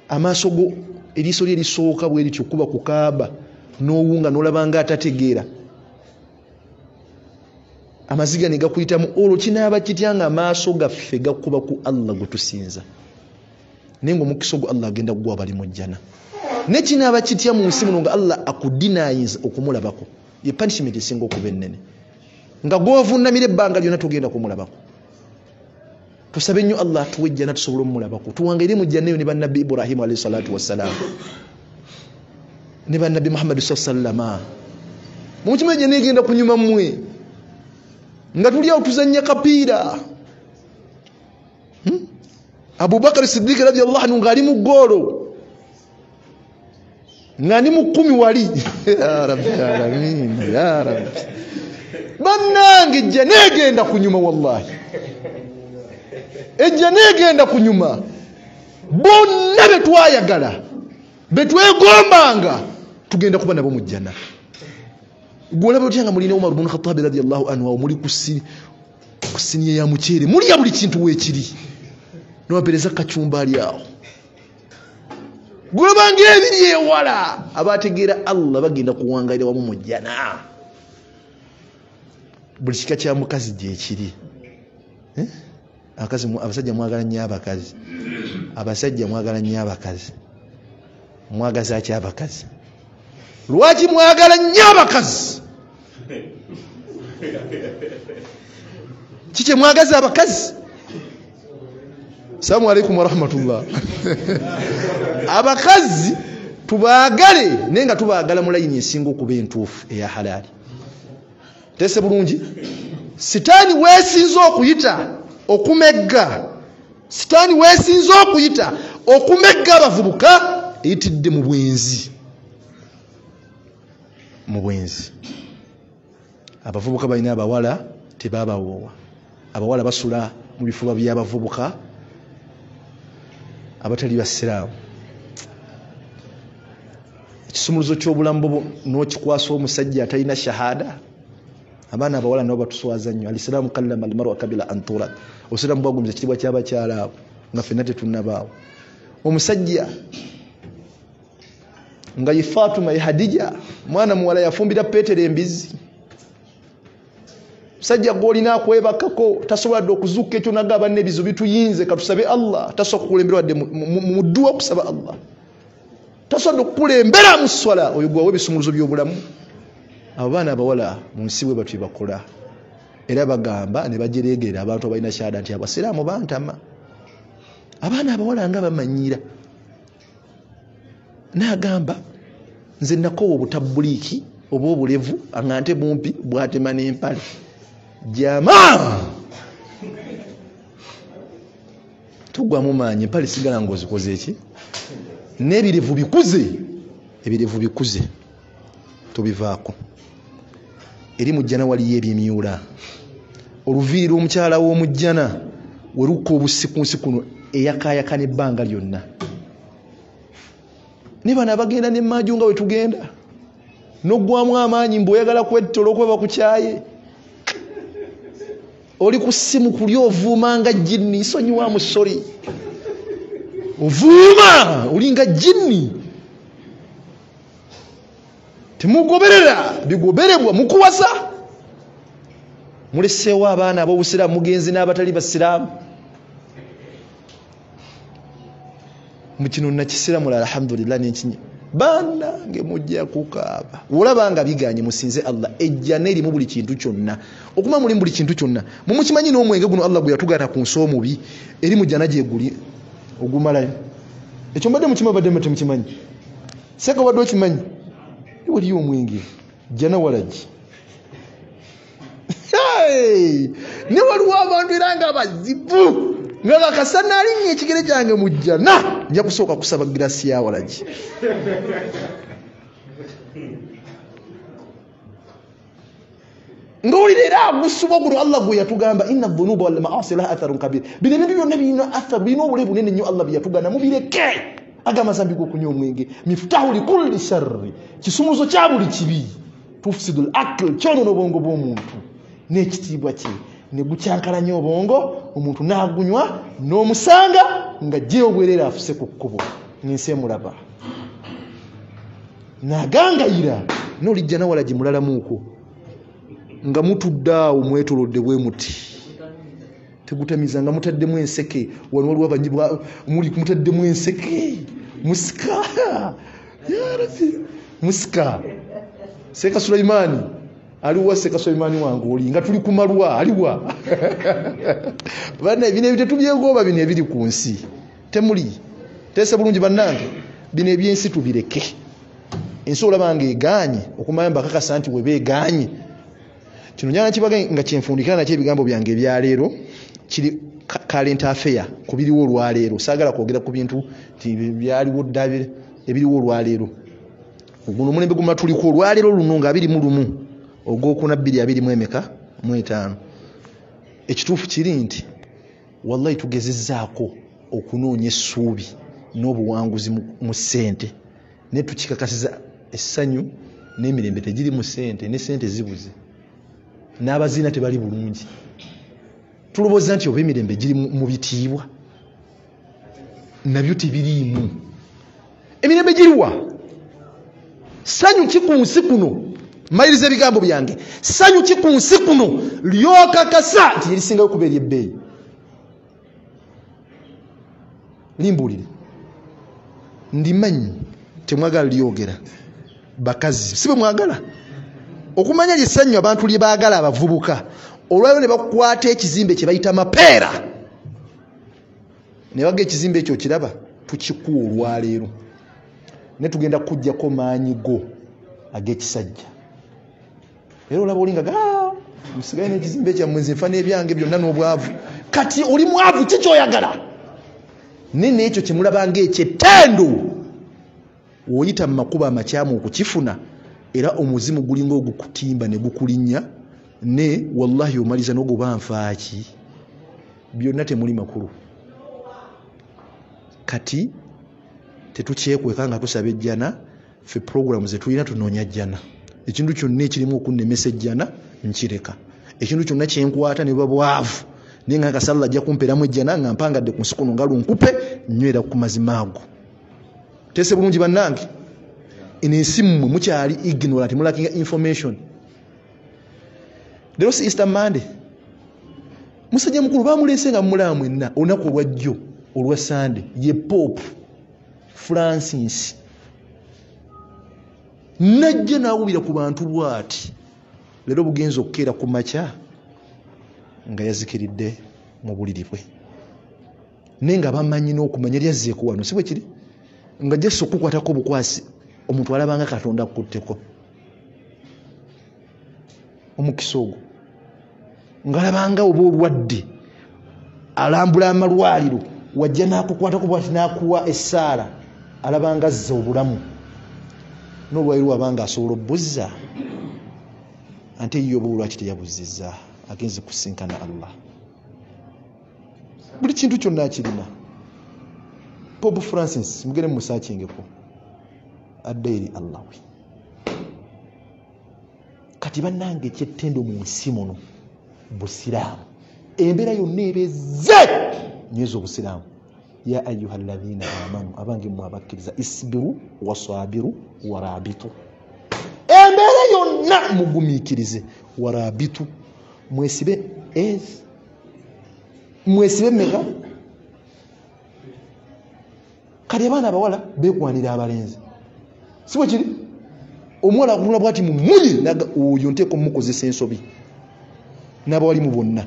amaaso go eriiso lye lisooka bwe lityo kuba ku Kaaba, n'owunga n'olaba nga atategeera, amaziga ne gakuyitamu. Olwo kinaaba kitya nga amaaso gaffe gakuba ku Allah gwe tusinza, naye ng'omukisa ogwo Allah agenda kuguwa bali mu jjana? Ne kinaaba kitya mu nsi muno nga Allah akudinayinza okumulabako? Ye punishment esinga okuba ennene, nga gw'ovunnamira ebbanga lyonna togenda kumulabako. Tusabe nnyo Allah atuwe ejjana tusobole omulabako, tuwangaire mu jjana eyo ne bannabbi Ibrahimu alayhi salatu wassalam ne bannabbi Muhammadi sallama. Mukimanyi ejjana egenda kunyuma mmwe nga tuli awo tuzannya kapiira. Abubakar Siddiq radiyallahu anhu ng'ali mu ggoolo, nga ndi mu 10 wali. Ya Rabbi alamin, ya Rabbi. Bannange ejja negenda kunyuma, wallahi ejja negenda kunyuma. Bonna betwayagala betwegombanga tugenda kuba nabo mu jjana. Gwolaba otya nga mulina Umar ibn Khattab radiyallahu anhu, awo muli ku siniya ya muceere, mulya buli kintu weekiri, nobapereza kacumba ali awo. Gwolabanga ebiri ewala, abategeera Allah bagenda kuwangalira wamu mu jjana. Buli kika kya mukazi gyekiri. Abasajja mwagala nnyo abakazi, abasajja mwagala nnyo abakazi. Mwagaza ki abakazi? Lwaki mwagala nnyo abakazi? Kiki mwagaza abakazi? Assalamu alaikum warahmatullah. Abakazi Tubaagale naye nga tubaagala mu layini esinga okuba entuufu eya halaali. Teese bulungi? Sitaani weesinze okuyita okumegga, sitaani weesinze okuyita okumegga abavubuka, eyitidde mu bwenzi. Mu bwenzi. Abavubuka balina abawala tebabawoowa. Abawala basula mu bifuba by'abavubuka abatali basiraamu. Ekisumuluzo ky'obulamu bwo n'okikwasa omusajja atalina shahada. Abaana abawala nabo batuswaza nnyo. Alisiraamu kallama almar'a kabila an turad. Obusiraamu bwagumiza ekitiibwa ky'abakyala abo nga ffenna tetunnabaawo. Omusajja nga ye Fatuma ye Hadija, mwana muwala yafumbira Peetero embizzi. Musajja gw'olina akwebakako tasobola dde okuzuukuka ekyo naga banne ebizibu bituyinze, katusabe Allah. Tasobola kukulembera wadde mu dduwa okusaba Allah, tasobola okukulembera mu sswala. Oyo gwawa ebisumuluzo by'obulamu. Abo baana abawala mu nsi bwe batyo bakola, era bagamba ne bajereegerera abantu abalina shahada nti abasiraamu bantama. Abaana abawala nga bamanyira. N'agamba nze nakoowa obutabbuliiki oba obulevu nga nte bumpi bwatema n'empale. Jama tugwamu maanyi, empale sigala ng'ozikoze eki? N'ebirevu bikuze, ebirevu bikuze tubivaako. Eri mu jjana waliyo ebyemyula. Oluviiri lw'omukyala w'omujjana we lukka obussi ku nsi kuno eyakaayakana ebbanga lyonna. Ne bano abagenda n'emmaju nga we tugenda n'oggwamu amaanyi mbu oyagala kwetta olw'okuba bakukyaye. Oli ku ssimu kuli ovuuma nga jinni, nsonyiwa musori. Ovuuma olinga jinni. Temugoberera bigoberebwa mukuwasa. Muleseewo abaana ab'obusiraamu mugenzi n'abatali basiraamu. Mu kino nakisiraamu alhamdulillah n'enkinyi. Bannange mujja kukaaba. Olaba nga biganye musinze Allah. Ejjana erimu buli kintu kyonna. Okuma mulimu buli kintu kyonna. Mumukimanyi n'omwenge guno Allah gwe yatugaana ku nsi omubi, eri mu jjana gye guli ogumalayo. Ekyo mbadde mukimanyi, badde temukimanyi. Seeka wadde okimanyi. Waliyo omwenge jjana walagi. Ne waliwo abantu era nga bazibu nga bakasana alinnya ekigere kyange mu jjana, nja kusooka kusaba girasi ya walagi. Ng'owulira era agusubwa guno Allah gwe yatugamba inna dhunuba wal ma'asi laha atharun kabir. Bino ebintu byonna birina athar, birina obule bunene nnyo Allah bye yatugamba mubireke. Agamba zambi g'okunywa omwenge miftahu likulli sharri, kisumuzo kya buli kibi. Tufsidul akl, kyonoona obwongo bw'omuntu n'ekitiibwa kye ne gukyankalanya obwongo, omuntu n'agunywa n'omusanga nga gye obwerere afuse ku kkubo n'ensi emulaba n'agangayira. N'olijja nawala gye mulalamuuko nga mutudde awo mwetolodde bwe muti, tegutamiza nga mutaddemu enseke. Wano waliwo abanyi muli mutaddemu enseke musika ya Rabbi musika. Seeka Sulaimaani aliwa, Seeka Sulaimaani wange oli nga tuli kumalwa aliwa. Banna bino ebyo tetubyegoba, bino ebiri ku nsi temuli teese bulungi bannange. Bino ebyensi tubireke. Ensi olaba nga egaanye okumanya mbakakasa nti weba egaanye. Kino njagala kibage nga kyenfundikira nakyo ebigambo byange ebyaleero kiri current affair ku biriwo olwaleero. Saagala kwogera ku bintu nti byaliwo dda ebiriwo olwaleero. Guno omulembe guma tuliko olwaleero luno nga 21 ogwokuna 2025. Ekituufu kiri nti wallahi tugezezzaako okunoonya essuubi n'obuwanguzi mu ssente, naye tukikakasiza essanyu n'emirembe tegiri mu ssente, ne ssente zibuze n'abazina tebali bulungi. Tulowooza nti oba emirembe giri mu bitiibwa, nabyo tebiriimu. Emirembe giriwa? Ssanyu ki ku nsi kuno? Mmaliriza ebigambo byange. Ssanyu ki ku nsi kuno lyokakasa nti erisingayo okuba ery'ebbeeyi? Limbuulire. Ndimanyi temwagala lyogera bakazi, si bwe mwagala okumanya lyessanyu abantu lye baagala abavubuka. Olwaleero ne bakwata ekizimbe kye bayita mapeera, ne baga ekizimbe ekyo okiraba tukikuwa olwaleero. Ne tugenda kujjako maanyi go ag'ekisajja. Era olaba olinga musigaye n'ekizimbe kyammwe, nze nfa n'ebyange byonna n'obwavu. Kati oli mwavu, ki kyoyagala? Naye n'ekyo kye mulaba ng'ekyettendo, oyita mu makubo amakyamu okukifuna, era omuzimu gulinga ogukutimba ne gukulinnya, ne wallahi omaliza n'ogoba nfaaki, byonna temuli makulu. Kati tetukyekweka nga tusaba ejjana, ffe puroguramu ze tulina tunoonya jjana. Ekintu kyonna ekirimu okunnemesa ejjana nkireka. Ekintu kyonna kyenkwata ne buba bwavu, naye nga nkasala ajja kumpeeramu ejjana nga mpangadde ku nsi kuno nga lunkupe, nywera ku mazima ago. Teese bulungi bannange, eno ensi mmwe mukyali ignorant, mulakinga information. Leero si Easter Monday, musajja mukulu bamuleese nga mumulaba mwenna olunaku olwajjo olwa Sande, ye Pope Francis najja n'awubira ku bantu bw'ati. Leero bugenza okukeera ku makya nga yazikiridde mu buliri bwe, naye nga bamanyi n'okumanya lyazzeeko wano, si bwe kiri? Nga jesse okukwatako obukwasi omuntu alabanga Katonda akutteko omukisa ogwo, ng'alabanga oba olwadde alambula amalwaliro, wajja n'akukwatako bwati n'akuwa essaala, alabanga azza obulamu. N'olwaliro wabanga asobola obbuzza, ate ye oba olwaki teyabuzizza, agenze kusinkana Allah. Buli kintu kyonna akirina. Pope Francis mugende mumusaakingeko, adde eri Allah we. Kati bannange ekyettendo mu nsi muno busiraamu, embeera yonna ebezze nyweza obusiraamu. Ya ayuha alladhina amanu, abange mmwe abakkiriza, isbiru wasabiru warabitu, embeera yonna mugumiikirize, warabitu mwesibe mwesibe mmeka? Kati abaana abawala beekwanira abalenzi, si bwe kiri? Omuwala akunula bwati mumunye, oyo nteeka omukozesa ensobi n'abawalimu bonna.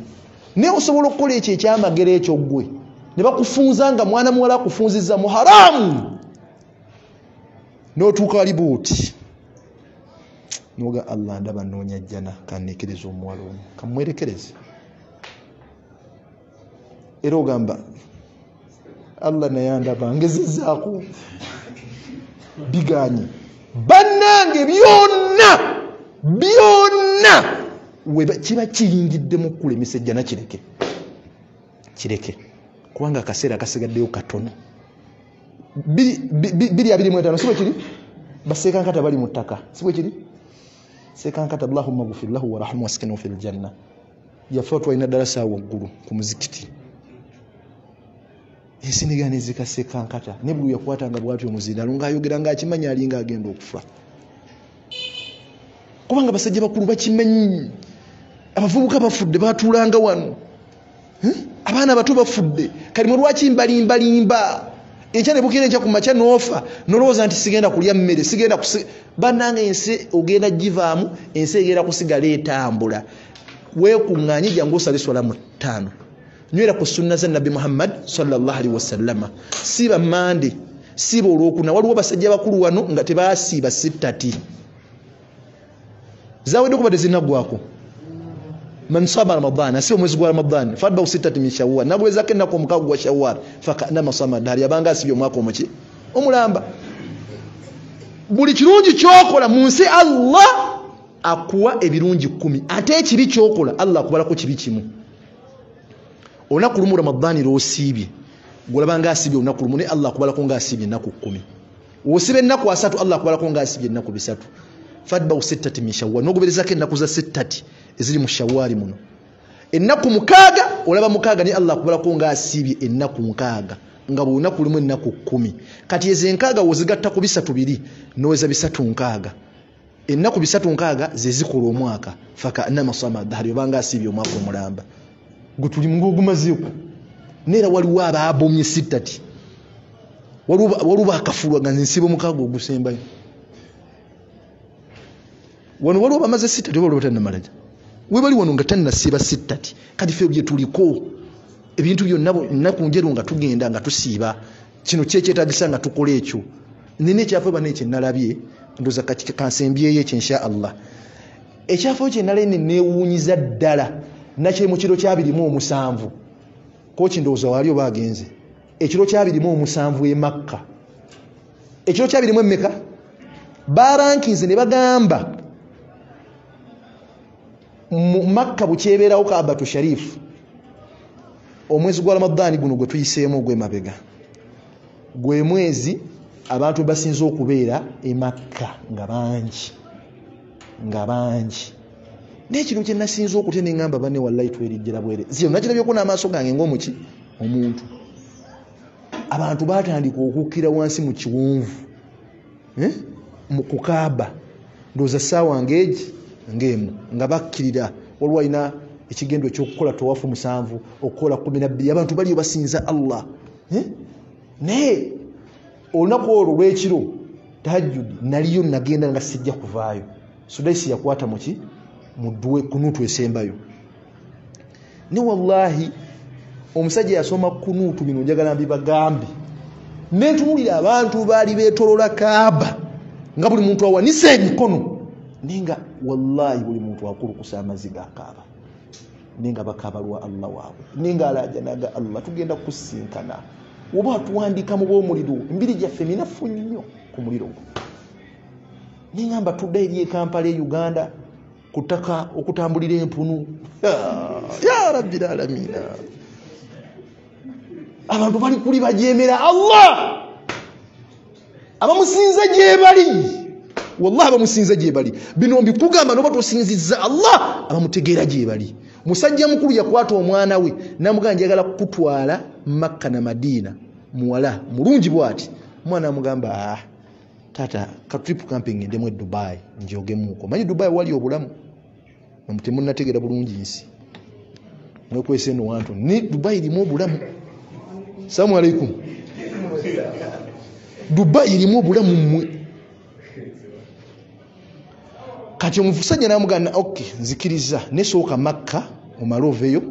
Naye osobola okukola ekyo ekyamagero ekyo ggwe ne bakufunza nga mwana muwala akufunzizza mu haramu, n'otuuka wali buuti noga Allah ndaba nnoonya jjana, kanneekereze omuwala ono, kamwerekereze. Era ogamba Allah naye andaba ngezezzaako, biganye. Bannange byonna byonna kiba kiyingiddemu okukulemesa ejjana, kireke kireke, kubanga akaseera akasigaddeyo katono. 2025 si bwe kiri? Baseekankata bali mu ttaka, si bwe kiri? Seekankata Allahumma ghfir lahu warhamhu waskinhu fil janna, yafa twalina ddala waggulu ku muzikiti, ensi negaana ezika Seekankata. Ne buli yakwatanga bw'atyo omuzindaalo ng'ayogera ng'akimanyi alinga agenda okufa, kubanga basajja bakulu bakimanyi. Abavubuka bafudde, batuulanga wano, abaana bato bafudde. Kati mwe lwaki mbalimbalimba? Enkya ne bukeera, enkya ku makya n'ofa, n'olowooza nti sigenda kulya mmere, sigenda. Bannange ensi ogenda givaamu, ensi egenda kusigala etambula. Weekuŋŋaanye, jangu osale swala mu 5, nywera ku sunna za Nabbi Muhammad sallallahu alaihi wasallama, siiba Mande, siiba Olwokuna. Waliwo basajja bakulu wano nga tebaasiiba sittati zawedde okuba tezinaggwako. Man sama Ramadan, asiba omwezi gwa Ramadan, fatbau sittati min Shawwal, nagwezako ennaku 6 gwa Shawwal, fakanama sama dahari, yabanga asibye omwaka omuki omulamba. Buli kirungi kyokola mu nsi Allah akuwa ebirungi 10, ate ekibi kyokola Allah akubalako kibi kimu. Olunaku lumu Ramadhani lw'osiibye, gw'olaba ng'asiibye olunaku lumu, naye Allah akubalako ng'asiibye ennaku 10. Osiba ennaku 30, Allah akubalako ng'asiibye ennaku 3. Fatbau sittati min Shawwal, n'ogoberezako ennaku za sittati eziri mu Shawwali muno, ennaku 6, olaba 6, naye Allah akubalako ng'asiibye ennaku 6, nga buli lunaku lulimu ennaku 10. Kati ezo 6 w'ozigatta ku 3 biri n'oweza 360, ennaku 360 ze zikola omwaka. Fakanama sama dahari, obanga asiibye omwaka omulamba gwe tuli ng'ogumazeeko. Neera waliwo abaabomye sittati, waliwo bakafulwa nga nze nsiiba 6 ogusembayo. Wano waliwo bamaze sittati oba waliwo tannamalaja, we bali wano nga tannasiiba sittati. Kati ffe bye tuliko ebintu byonna nnaku njeru nga tugenda nga tusiiba, kino kyekyetaagisa nga tukola ekyo. Nina ekyafo bana ekyenalabye, ndoza kansembyeyo ekyo insha Allah. Ekyafo kyenalabye neewuunyiza ddala, nakiri mu kiro kya 27. Koki ndowooza wali oba agenze. Ekiro kya 27 e Makka. Ekiro kya 20 emmeka? Barankinze ne bagamba mu Makka bukyebeerawo Kaabatu Sharifu. Omwezi gwa Ramadhani guno gwe tuyiseemu ogw'emabega, gwe mwezi abantu basinze okubeera e Makka nga bangi, nga bangi. N'ekiro kye nasinze okutya ne ŋŋamba banne wallahi twerijjira bwere. Zino nakirabyeko n'amaaso gange ng'omuki omuntu. Abantu baatandika okukkira wansi mu kiwonvu, mu kukaaba, ndowooza ssaawa ng'egi ng'emu, nga bakkirira. Waliwo alina ekigendo ekyokukola tawafu 7, okukola 12, abantu baliyo basinza Allah. Naye olunaku olwo lw'ekiro tahajjudi naliyo nagenda nga sijja kuvaayo. Sudaisi yakwata muki mu kunuutu esembayo. Ne wallahi omusajja yasoma kunuutu bino njagala mbibagambe. Nentunuulira abantu baali beetolola Kaaba nga buli muntu awanise emikono, naye nga wallahi buli muntu akulukusa amaziga akaaba, naye nga bakaaba lwa Allah waabwe, naye nga alaajanaga Allah tugenda kusinkana. Oba atuwandika mu bw'omuliro, emibiri gyaffe minafu nnyo ku muliro gwo. Naye ngamba tudda eri e Kampala e Uganda ku ttaka okutambulira empunu. Ya Rabbil Alamina, abantu bali kuli bajeemera Allah, abamusinza gye bali. Wallahi abamusinza gye bali. Bino mbikugamba n'oba tosinzizza Allah, abamutegeera gye bali. Musajja mukulu yakwata omwana we namugamba njagala kukutwala Makka na Madina, muwala mulungi bw'ati. Omwana amugamba taata ka trip camping ngendemu e Dubai njogemuuko. Manyi Dubai wali obulamu, temunnategeera bulungi nsi, mwekwese eno wantu ni Dubai erimu obulamu. Salamu alaikum. Dubai erimu obulamu mmwe. Kati omusajja n'amugamba okay, nzikiriza nesooka Makka omale oveeyo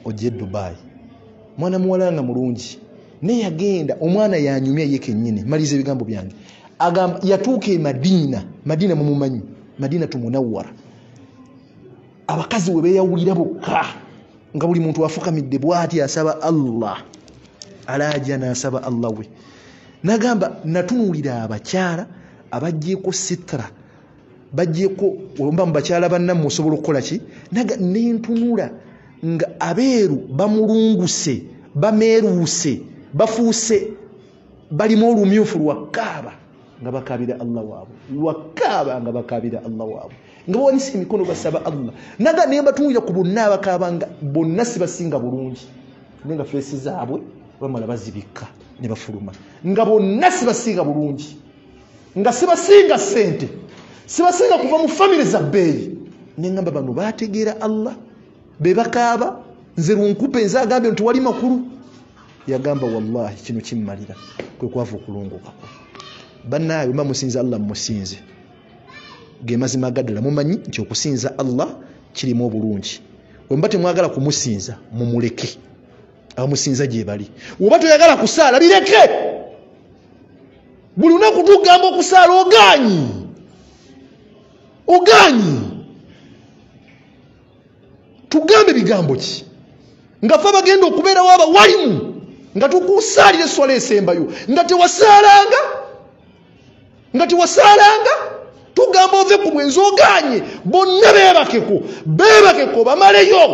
ojje Dubai. Mwana muwala nga mulungi, naye yagenda omwana yanyumya ye kennyini. Maliza ebigambo byange. Agamba yatuuka e Madina. Madina mumumanyi, Madina tumunawwara. Abakazi we beeyawulira bokka nga buli muntu afukamidde bw'ati asaba Allah, alaja n'asaba Allah we. Nagamba natunuulira abakyala abaggyeko sitra, baggyeko oba mu bakyala bannammwe osobola okukola ki? Nentunula nga abeeru bamulunguse, bameeruuse, bafuuse balimu olumyufu lwa Kaaba nga bakaabira Allah waabwe, lwa Kaaba nga bakaabira Allah waabwe, nga bawanise emikono basaba Allah. Naga ne batunuulira ku bonna abakaaba nga bonna si basinga bulungi, naye nga feesi zaabwe bamala bazibikka ne bafuluma, nga bonna si basinga bulungi, nga si basinga ssente, si basinga kuva mu famire za bbeeyi. Ne ngamba bano baategeera Allah, be bakaaba. Nze lunkupe nze agambye nti wali makulu. Yagamba wallahi kino kimmalira, kwe kwava okulongokako. Bannaawe mba musinza Allah mumusinze, ge mazima agaddala. Mumanyi nti okusinza Allah kirimu obulungi. Bwe muba temwagala kumusinza mumuleke, abamusinza gye bali. Oba toyagala kusaala bireke. Buli lunaku tugamba okusaala ogaanyi, ogaanyi. Tugambe bigambo ki nga ffe abagenda okubeerawo abawalimu nga tukusaalira esswala esembayo nga tewasaalanga, nga tewasaalanga. Tugamba ove ku bwenzi ogaanye. Bonna beebakeko, beebakeko, obamaleyo,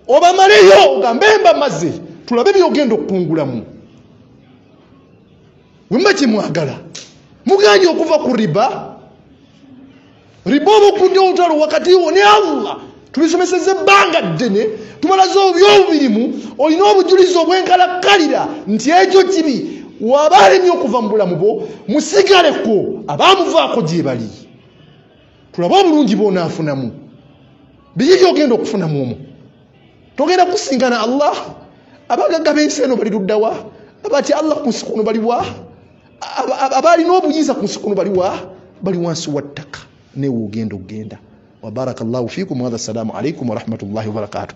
obamaleyo, ogambe mbamaze, tulabe by'ogenda okukungulamu. Bwe muba kyemwagala muganye okuva ku riba. Riba oba okudde olutalo wakati wo ne Allah. Tubisomesezza ebbanga ddene, tumalaze obyobirimu, olina obujulizi obwenkalakkalira nti ekyo kibi. Waba alemye okuva mu bulamu bwo, musigaleko abamuvaako gye bali, tulabe obulungi bw'onaafunamu. Biki by'ogenda okufunamu omwo? Togenda kusinkana Allah. Abagagga b'ensi eno bali luddawa? Abatya Allah ku nsi kuno baliwa? Abalina obuyinza ku nsi kuno baliwa? Bali wansi wa ttaka. Newe ogenda okugenda. Wa barakallahu fikum. Wa assalamu alaikum wa rahmatullahi wa barakatuh.